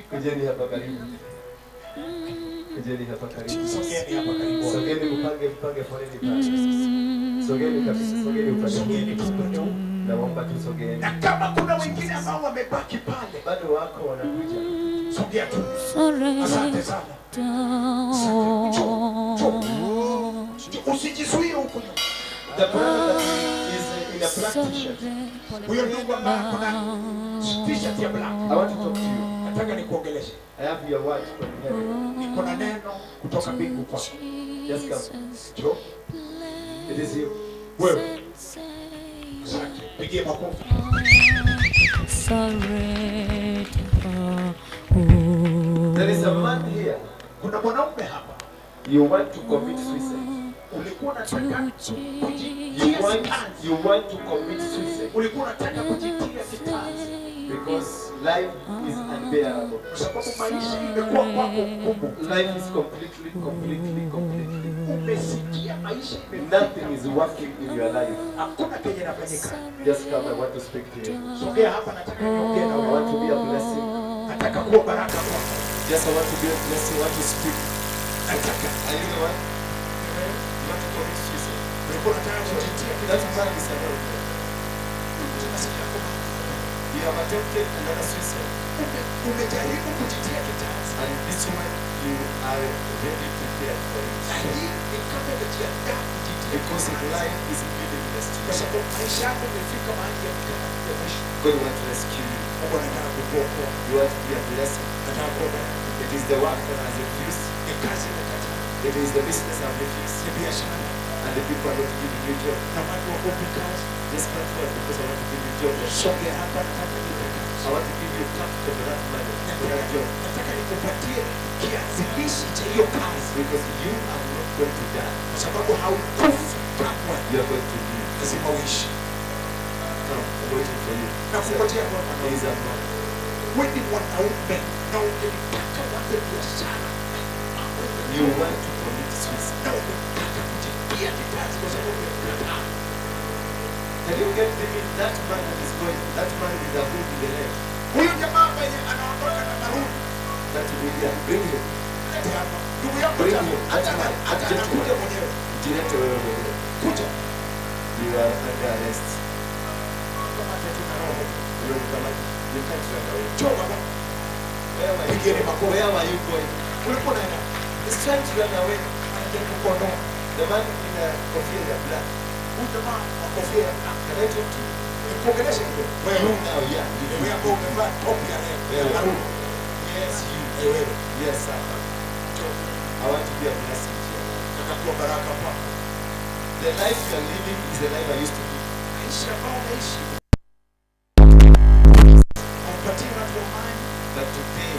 Kujeni hapa karibu. Kujeni hapa karibu. Sogeni hapa karibu. Sogeni mpange foleni pale. Sogeni kabisa, sogeni upande. Sogeni upande huu. Naomba tu sogeni. Na kama kuna wengine ambao wamebaki pale, bado wako wanakuja. Sogea tu. Asante sana. Njoo. Usijizuie huko nyuma. The brother that is in a black t-shirt. Huyo ndugu ambaye kuna t-shirt ya black. I want to talk to you. Nataka nikuongeleshe. I have your word from heaven. Niko na neno kutoka mbingu kwako. Just come. Njoo. It is you. Wewe. Asante. Pigie makofi. There is a man here. Kuna mwanaume hapa. You want to commit suicide. Ulikuwa unataka You want to commit suicide. Ulikuwa unataka kujitia kitanzi. Because life is unbearable. Kwa sababu maisha imekuwa kwako ngumu. Life is completely. Umesikia maisha imekuwa. Nothing is working in your life. Hakuna kenye inafanyika. Just come, I want to speak to you. Sogea hapa, nataka niongee na wewe. I want to be a blessing. Nataka kuwa baraka kwako. Just I want to be a blessing. I want to speak. Nataka. Are you the one? You want to commit suicide? Ulikuwa unataka kujitia kitanzi. That man is alone. Tunasikia kwa You have attempted another suicide. Umejaribu kujitia kitanzi. And this one You are ready prepared for it. Na hii ni kama umejiandaa kujitia, Because life is meaningless to kwa you. sababu maisha yako imefika mahali ya kama ya mwisho. God wants to rescue you. Mungu anataka kukuokoa, You want to be a blessing. anataka kuwa baraka. It is the work that has refused. Ni kazi imekataa, It is the business have refused. ni biashara And the people are not giving you job. na watu wakupi kazi. Just come forward because I want to give you job. Sogea hapa, nataka nipe kazi, I want to give you capital for that money, for that job. nataka nikupatie kianzilishi cha hiyo kazi, Because you are not going to die. kwa sababu haukufi kamwe, You are going to live. lazima uishi. Come, I'm waiting for you. Na kungojea kwa There is a man. wewe ni mwanaume na ungelitaka uanze biashara You want to commit suicide. na umetaka kujitia kitanzi kwa sababu umekataa. Can you get the, that man that is going, that man with the hood in the leg? Huyu jamaa mwenye anaondoka na maruni, That will yeah, bring him. lete hapa ndugu yako, Bring hata him. hata That man, hata that anakuja gentleman. mwenyewe. Jilete wewe mwenyewe. Kuja You are under arrest. kamata tuna roho, Umemkamata. You can't run away. njoo baba, Where were you Pigeni going? makofi. Where were you going? Ulikuwa unaenda He's trying to run away. anajaribu kuondoka. The man in the kofia ya black. Huyu jamaa wa kofia ya black, Can I talk to you? nikuongeleshe kidogo. You Wewe now, yeah. You. wewe ambao umevaa top ya red ya Wewe. maruni, Yes, you. eh, wewe Yes, sir. njoo, I want to be a blessing to you. nataka kuwa baraka kwako. The life you are living is the life I used to live. Maisha ambayo unaishi haupatii watu amani, But today,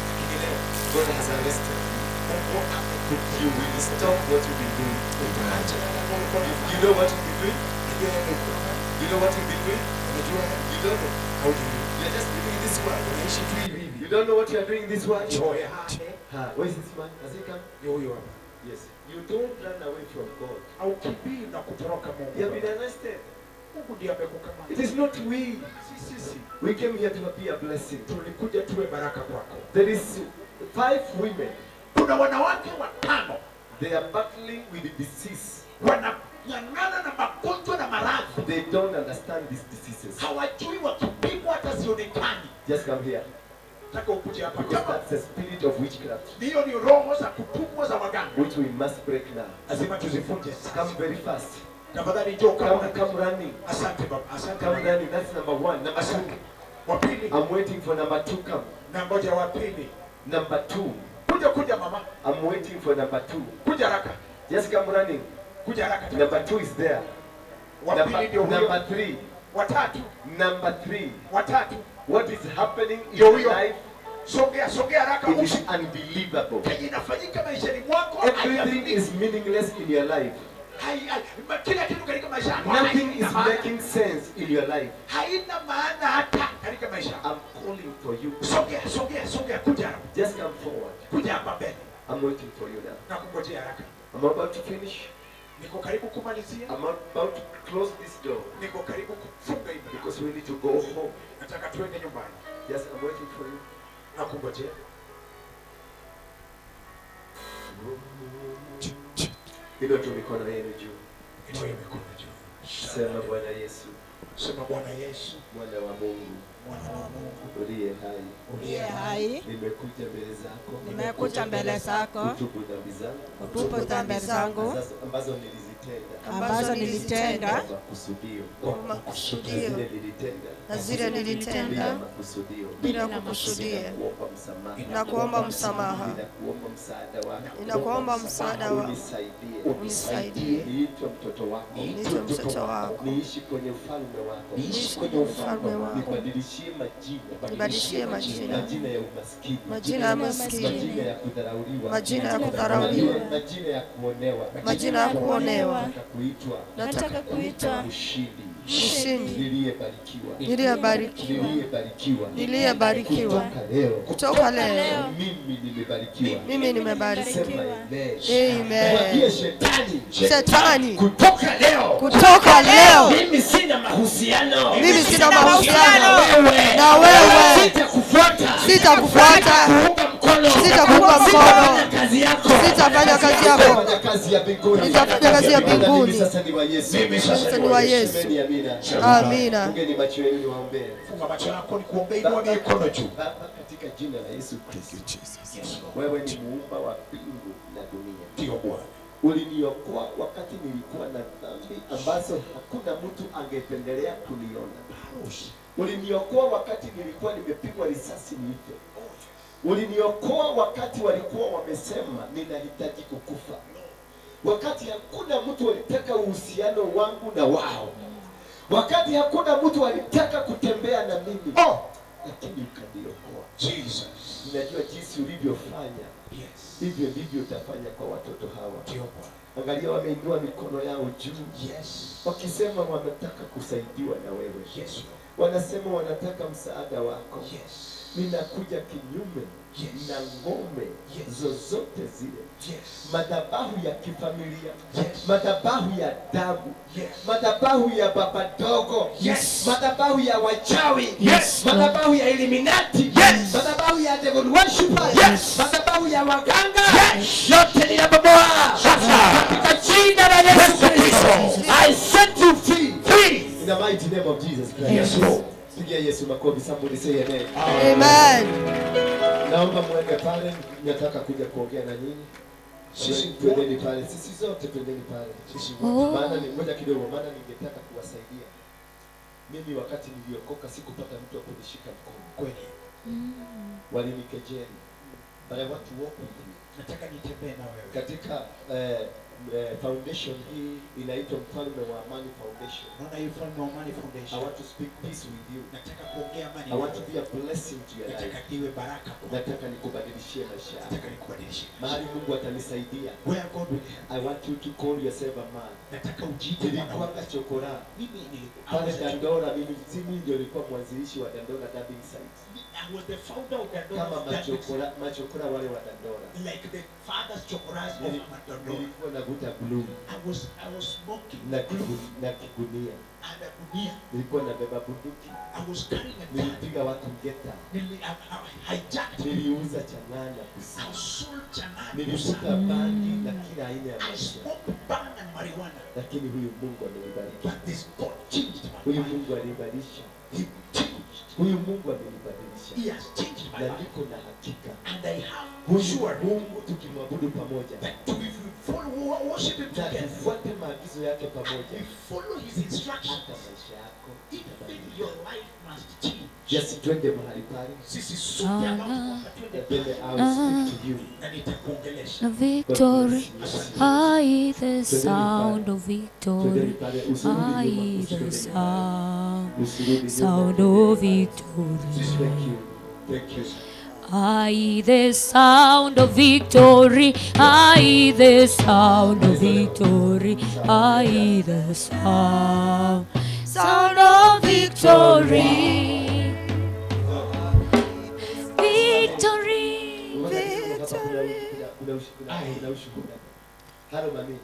lakini leo God has arrested you. Mungu amekutia. You will stop what you've been doing. Utaacha yale ambayo ulikuwa You unafanya. know what you've been doing? Unajua yale ulikuwa unafanya? You know what you've been doing? Unajua yale? You don't know. Haujui. You're just living in this world. Unaishi tu hivi hivi. You don't know what you are doing in this world. Choe hane. Ha, where is this man? Has he come? Ni huyu hapa. Yes. You don't run away from God. Haukimbii na kutoroka Mungu. You have been arrested. Mungu ndiye amekukamata. It is not we. Si sisi. We came here to be a blessing. Tulikuja tuwe baraka kwako. There is 5 women. Kuna wanawake watano They are battling with the disease. wanang'ang'ana na magonjwa na maradhi, They don't understand these diseases. hawajui wakipimwa hata zionekani. Just come here. Nataka ukuje hapa Because kama that's the spirit of witchcraft, hiyo ni roho za kutumwa za waganga, which we must break now. lazima tuzifunje sasa. Come very fast. Tafadhali njoo kama Come, come running. Asante baba, asante Come baba. running. That's number 1. Number 2. Asante. Wa pili I'm waiting for number 2. Come. na ngoja wa pili. Number 2. Kuja kuja mama, I'm waiting for number 2. kuja haraka, Just come running. kuja haraka. Number 2 is there. Wa pili Number, ndio huyo. number 3. Watatu, Number 3. watatu. What is happening in Ndio your huyo. life? Songea, songea haraka. It is Usi unbelievable. kenye inafanyika maishani mwako Everything haiamini. is meaningless in your life. Kila kitu katika maisha yako Nothing haina is maana. making sense in your life. Haina maana hata katika maisha yako. I'm calling for you. Songea, songea, songea, kuja haraka. Just come forward. Kuja hapa mbele. I'm waiting for you now. Na kungojea haraka. I'm about to finish. Niko karibu kumalizia. I'm about to close this door Niko karibu kufunga hii mlango. because we need to go home. Nataka tuende nyumbani. Yes, I'm waiting for you. Na kungojea. Inua tu mikono yenu juu. Inua mikono juu. Sema Bwana Yesu, Sema Bwana Yesu, mwana wa Mungu mwana wa Mungu uliye hai, uliye hai, nimekuja mbele zako Nimekuja mbele zako kutubu dhambi zangu kutubu dhambi zangu ambazo nilizitenda ambazo nilitenda kwa makusudio, kwa makusudio, na zile nilitenda na zile nilitenda bila makusudio, bila kukusudia, ninakuomba msamaha, ninakuomba msamaha, ninakuomba msaada wako, ninakuomba msaada wako, unisaidie, unisaidie, niitwe mtoto wako, niitwe mtoto wako, niishi kwenye ufalme wako, niishi kwenye ufalme wako, nibadilishie majina, nibadilishie majina, majina ya umaskini, majina ya umaskini, majina ya kudharauliwa, majina ya kudharauliwa, majina ya kuonewa, majina ya kuonewa. Nataka kuitwa, nataka kuitwa mshindi, mshindi, niliyebarikiwa, niliyebarikiwa, niliyebarikiwa, niliyebarikiwa. Kutoka leo, Kutoka leo mimi nimebarikiwa, mimi nimebarikiwa. Sema amen. Amen. Mwambie shetani, Shetani, kutoka leo, kutoka leo mimi sina mahusiano, mimi sina mahusiano na wewe, na wewe, sitakufuata, sitakufuata, kuunga mkono. Sitakuunga mkono. Sitafanya kazi yako. Sitafanya kazi yako. Sitafanya kazi ya mbinguni. Sitafanya kazi ya mbinguni. Mimi sasa ni wa Yesu. Mimi sasa ni wa Yesu. Semeni amina. Amina. Fungeni macho yenu niwaombee. Funga macho yako nikuombee, inua mikono juu. Baba, katika jina la Yesu Kristo. Wewe ni muumba wa mbingu na dunia. Ndio Bwana. Uliniokoa wakati nilikuwa na dhambi ambazo hakuna mtu angependelea kuniona. Uliniokoa wakati nilikuwa nimepigwa risasi nife. Uliniokoa wakati walikuwa wamesema ninahitaji kukufa. Wakati hakuna mtu alitaka uhusiano wangu na wao. Wakati hakuna mtu alitaka kutembea na mimi. Lakini ukaniokoa. Jesus. Ninajua jinsi ulivyofanya. Yes. Hivyo ndivyo utafanya kwa watoto hawa. Ndio Bwana. Angalia, wameinua mikono yao juu. Yes. Wakisema wanataka kusaidiwa na wewe. Yes. Wanasema wanataka msaada wako. Yes. Ninakuja kinyume Yes. na ngome Yes. zozote zile. Yes. Madhabahu ya kifamilia, Yes. madhabahu ya damu, Yes. madhabahu ya baba dogo, Yes. madhabahu ya wachawi, Yes. madhabahu ya Illuminati, Yes. madhabahu ya devil worshippers, Yes. madhabahu ya waganga, Yes. yote ninabomoa Sasa. katika jina la Yesu Kristo. I set you free. Free. In the mighty name of Jesus Christ. Yes, Lord. Pigia Yesu makofi, somebody say amen. Amen. Naomba mwende pale, nataka kuja kuongea na nyinyi. Sisi twendeni pale, sisi zote twendeni pale. Sisi wote. Maana ni ngoja kidogo, maana ningetaka kuwasaidia. Mimi wakati niliokoka sikupata mtu wa kunishika mkono. Kweli. Walinikejeli. But I want to walk with you. Nataka nitembee na wewe. Katika foundation hii inaitwa Mfalme wa Amani Foundation. Naona hii Mfalme wa Amani Foundation. I want to speak peace with you. Nataka kuongea amani. I want to be a blessing to your life. Nataka niwe baraka kwako. Nataka nikubadilishie maisha yako. Nataka nikubadilishie. Mahali Mungu atanisaidia. Where God will help. I want you to call yourself a man. Nataka ujiite mwanaume. Nilikuwanga chokora Mimi nilikuwa pale Dandora, mimi si mimi ndio nilikuwa mwanzilishi wa Dandora dubbing site. I was the founder of Dandora. Kama machokora wale wa Dandora. Like the father's chokoras of Dandora. Nilikuwa navuta glue I was smoking na kigunia. and a gunia. Nilikuwa nabeba bunduki. I was carrying a gun. Nilipiga watu ngeta. I hijacked. Niliuza chang'aa na I kusaa. sold chang'aa. Nilivuta bangi na kila aina ya I maisha. smoked bhang and marijuana. Lakini huyu Mungu amenibariki. But this God changed my Huyu life. Mungu alibadilisha. He changed. Huyu Mungu amenibadilisha. He has changed my Na life. niko na hakika. And I have Huyu sure Mungu tukimwabudu pamoja that if we follow, worship him na together, tufuate maagizo yake pamoja, we follow his instructions, hata maisha yako even your life must change. Just twende mahali pale. Sisi sote ambao tuko hapa twende Then I will speak to you. na nitakuongelesha. The victory, I the sound of victory, I the sound of victory. Thank you. Thank you. I the sound of victory, I the sound of victory, I the sound of victory. Victory. Victory. Kuna ushuhuda. Hello mami.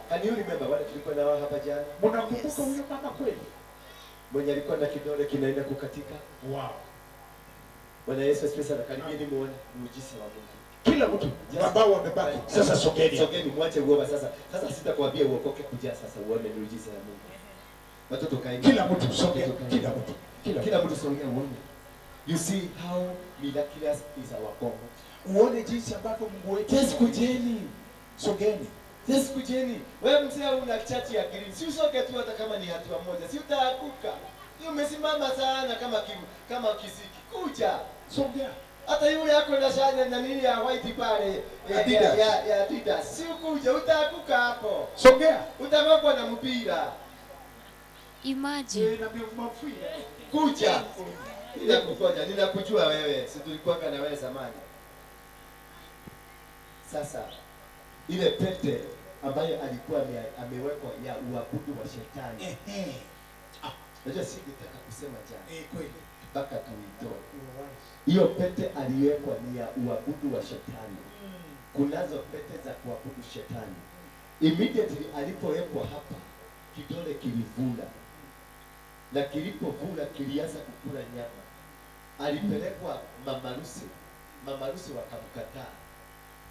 Can you remember wale tulikuwa na wao hapa jana? Mnakumbuka huyo mama kweli? Mwenye alikuwa na kidole kinaenda kukatika. Wow. Bwana Yesu asifiwe sana. Karibuni muone muujiza wa Mungu. Kila mtu ambao wamebaki sasa, sogeni. Sogeni, mwache uoga sasa. Sasa sitakwambia uokoke, kuja sasa uone miujiza ya Mungu. Watoto kaeni. Kila mtu sogea, kila mtu. Kila mtu sogea uone. You see how miraculous is our God. Uone jinsi ambavyo Mungu wetu. Yes, kujeni. Sogeni. Yes, kujeni. Wewe mzee una chachi ya green. Si usoge tu hata kama ni hatua moja. Si utaanguka. Umesimama sana kama kisiki. Kuja. Sogea. Hata yule yako na shanya na nini ya white pale Adidas. ya Adidas. Si ukuja utaanguka hapo. Sogea. Utagongwa na mpira. Imagine. Kuja. Ninakukoja, ninakujua wewe. Si tulikuwa na wewe zamani. Sasa ile pete ambayo alikuwa amewekwa ya uabudu wa shetani. Najua singetaka kusema jana. Kweli. Mpaka tuitoe. Hiyo pete aliwekwa ni ya uabudu wa shetani. Kunazo pete za kuabudu shetani. Immediately alipowekwa hapa, kidole kilivula. Na kilipovula kilianza kukula nyama. Alipelekwa Mama Lucy. Mama harusi wakamkataa.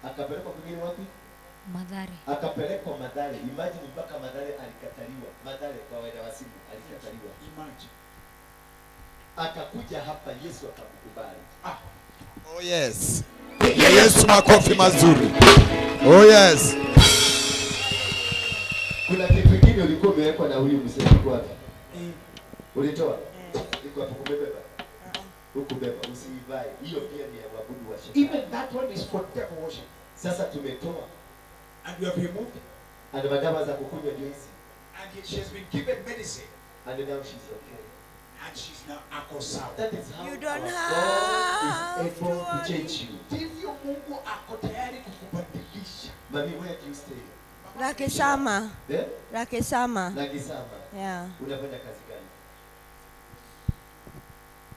Akapelekwa kwingine wapi? Mathare. Akapelekwa Mathare. Imagine mpaka Mathare alikataliwa. Mathare kwa wenda wa simu alikataliwa. Imagine. Akakuja hapa, Yesu akamkubali. Oh yes. Pigia Yesu makofi mazuri. Oh yes. Kuna kitu kingine ulikuwa umewekwa na huyu mzee, iko wapi? Ulitoa? Iko hapo, kumebeba. Hukubeba, usiivae. Hiyo pia ni ya waabudu wa shetani. Even that one is for devil worship. Sasa tumetoa. And you have removed it. And madawa za kukunywa ndio hizi. And yet she has been given medicine. And now she's okay. And she's now ako sawa. That is how You don't our have God is able to change you. Ndivyo Mungu ako tayari kukubadilisha. Mami, where do you stay? Lakisama. Eh? Lakisama. Lakisama. Yeah. Unafanya kazi gani?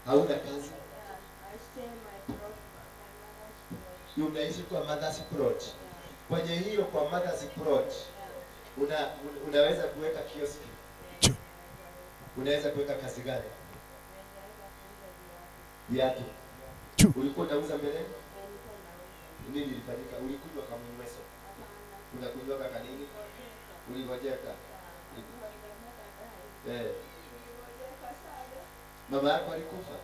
Hauna kazi? Unaishi kwa mother's plot. Kwenye hiyo kwa mother's plot unaweza kuweka kioski. Unaweza kuweka kazi gani? Viatu. Ulikuwa unauza mbeleni? Nini ilifanyika? Ulikunywa kamnyweso? Unakunywa kanini? Uligojeka? Mama yako alikufa?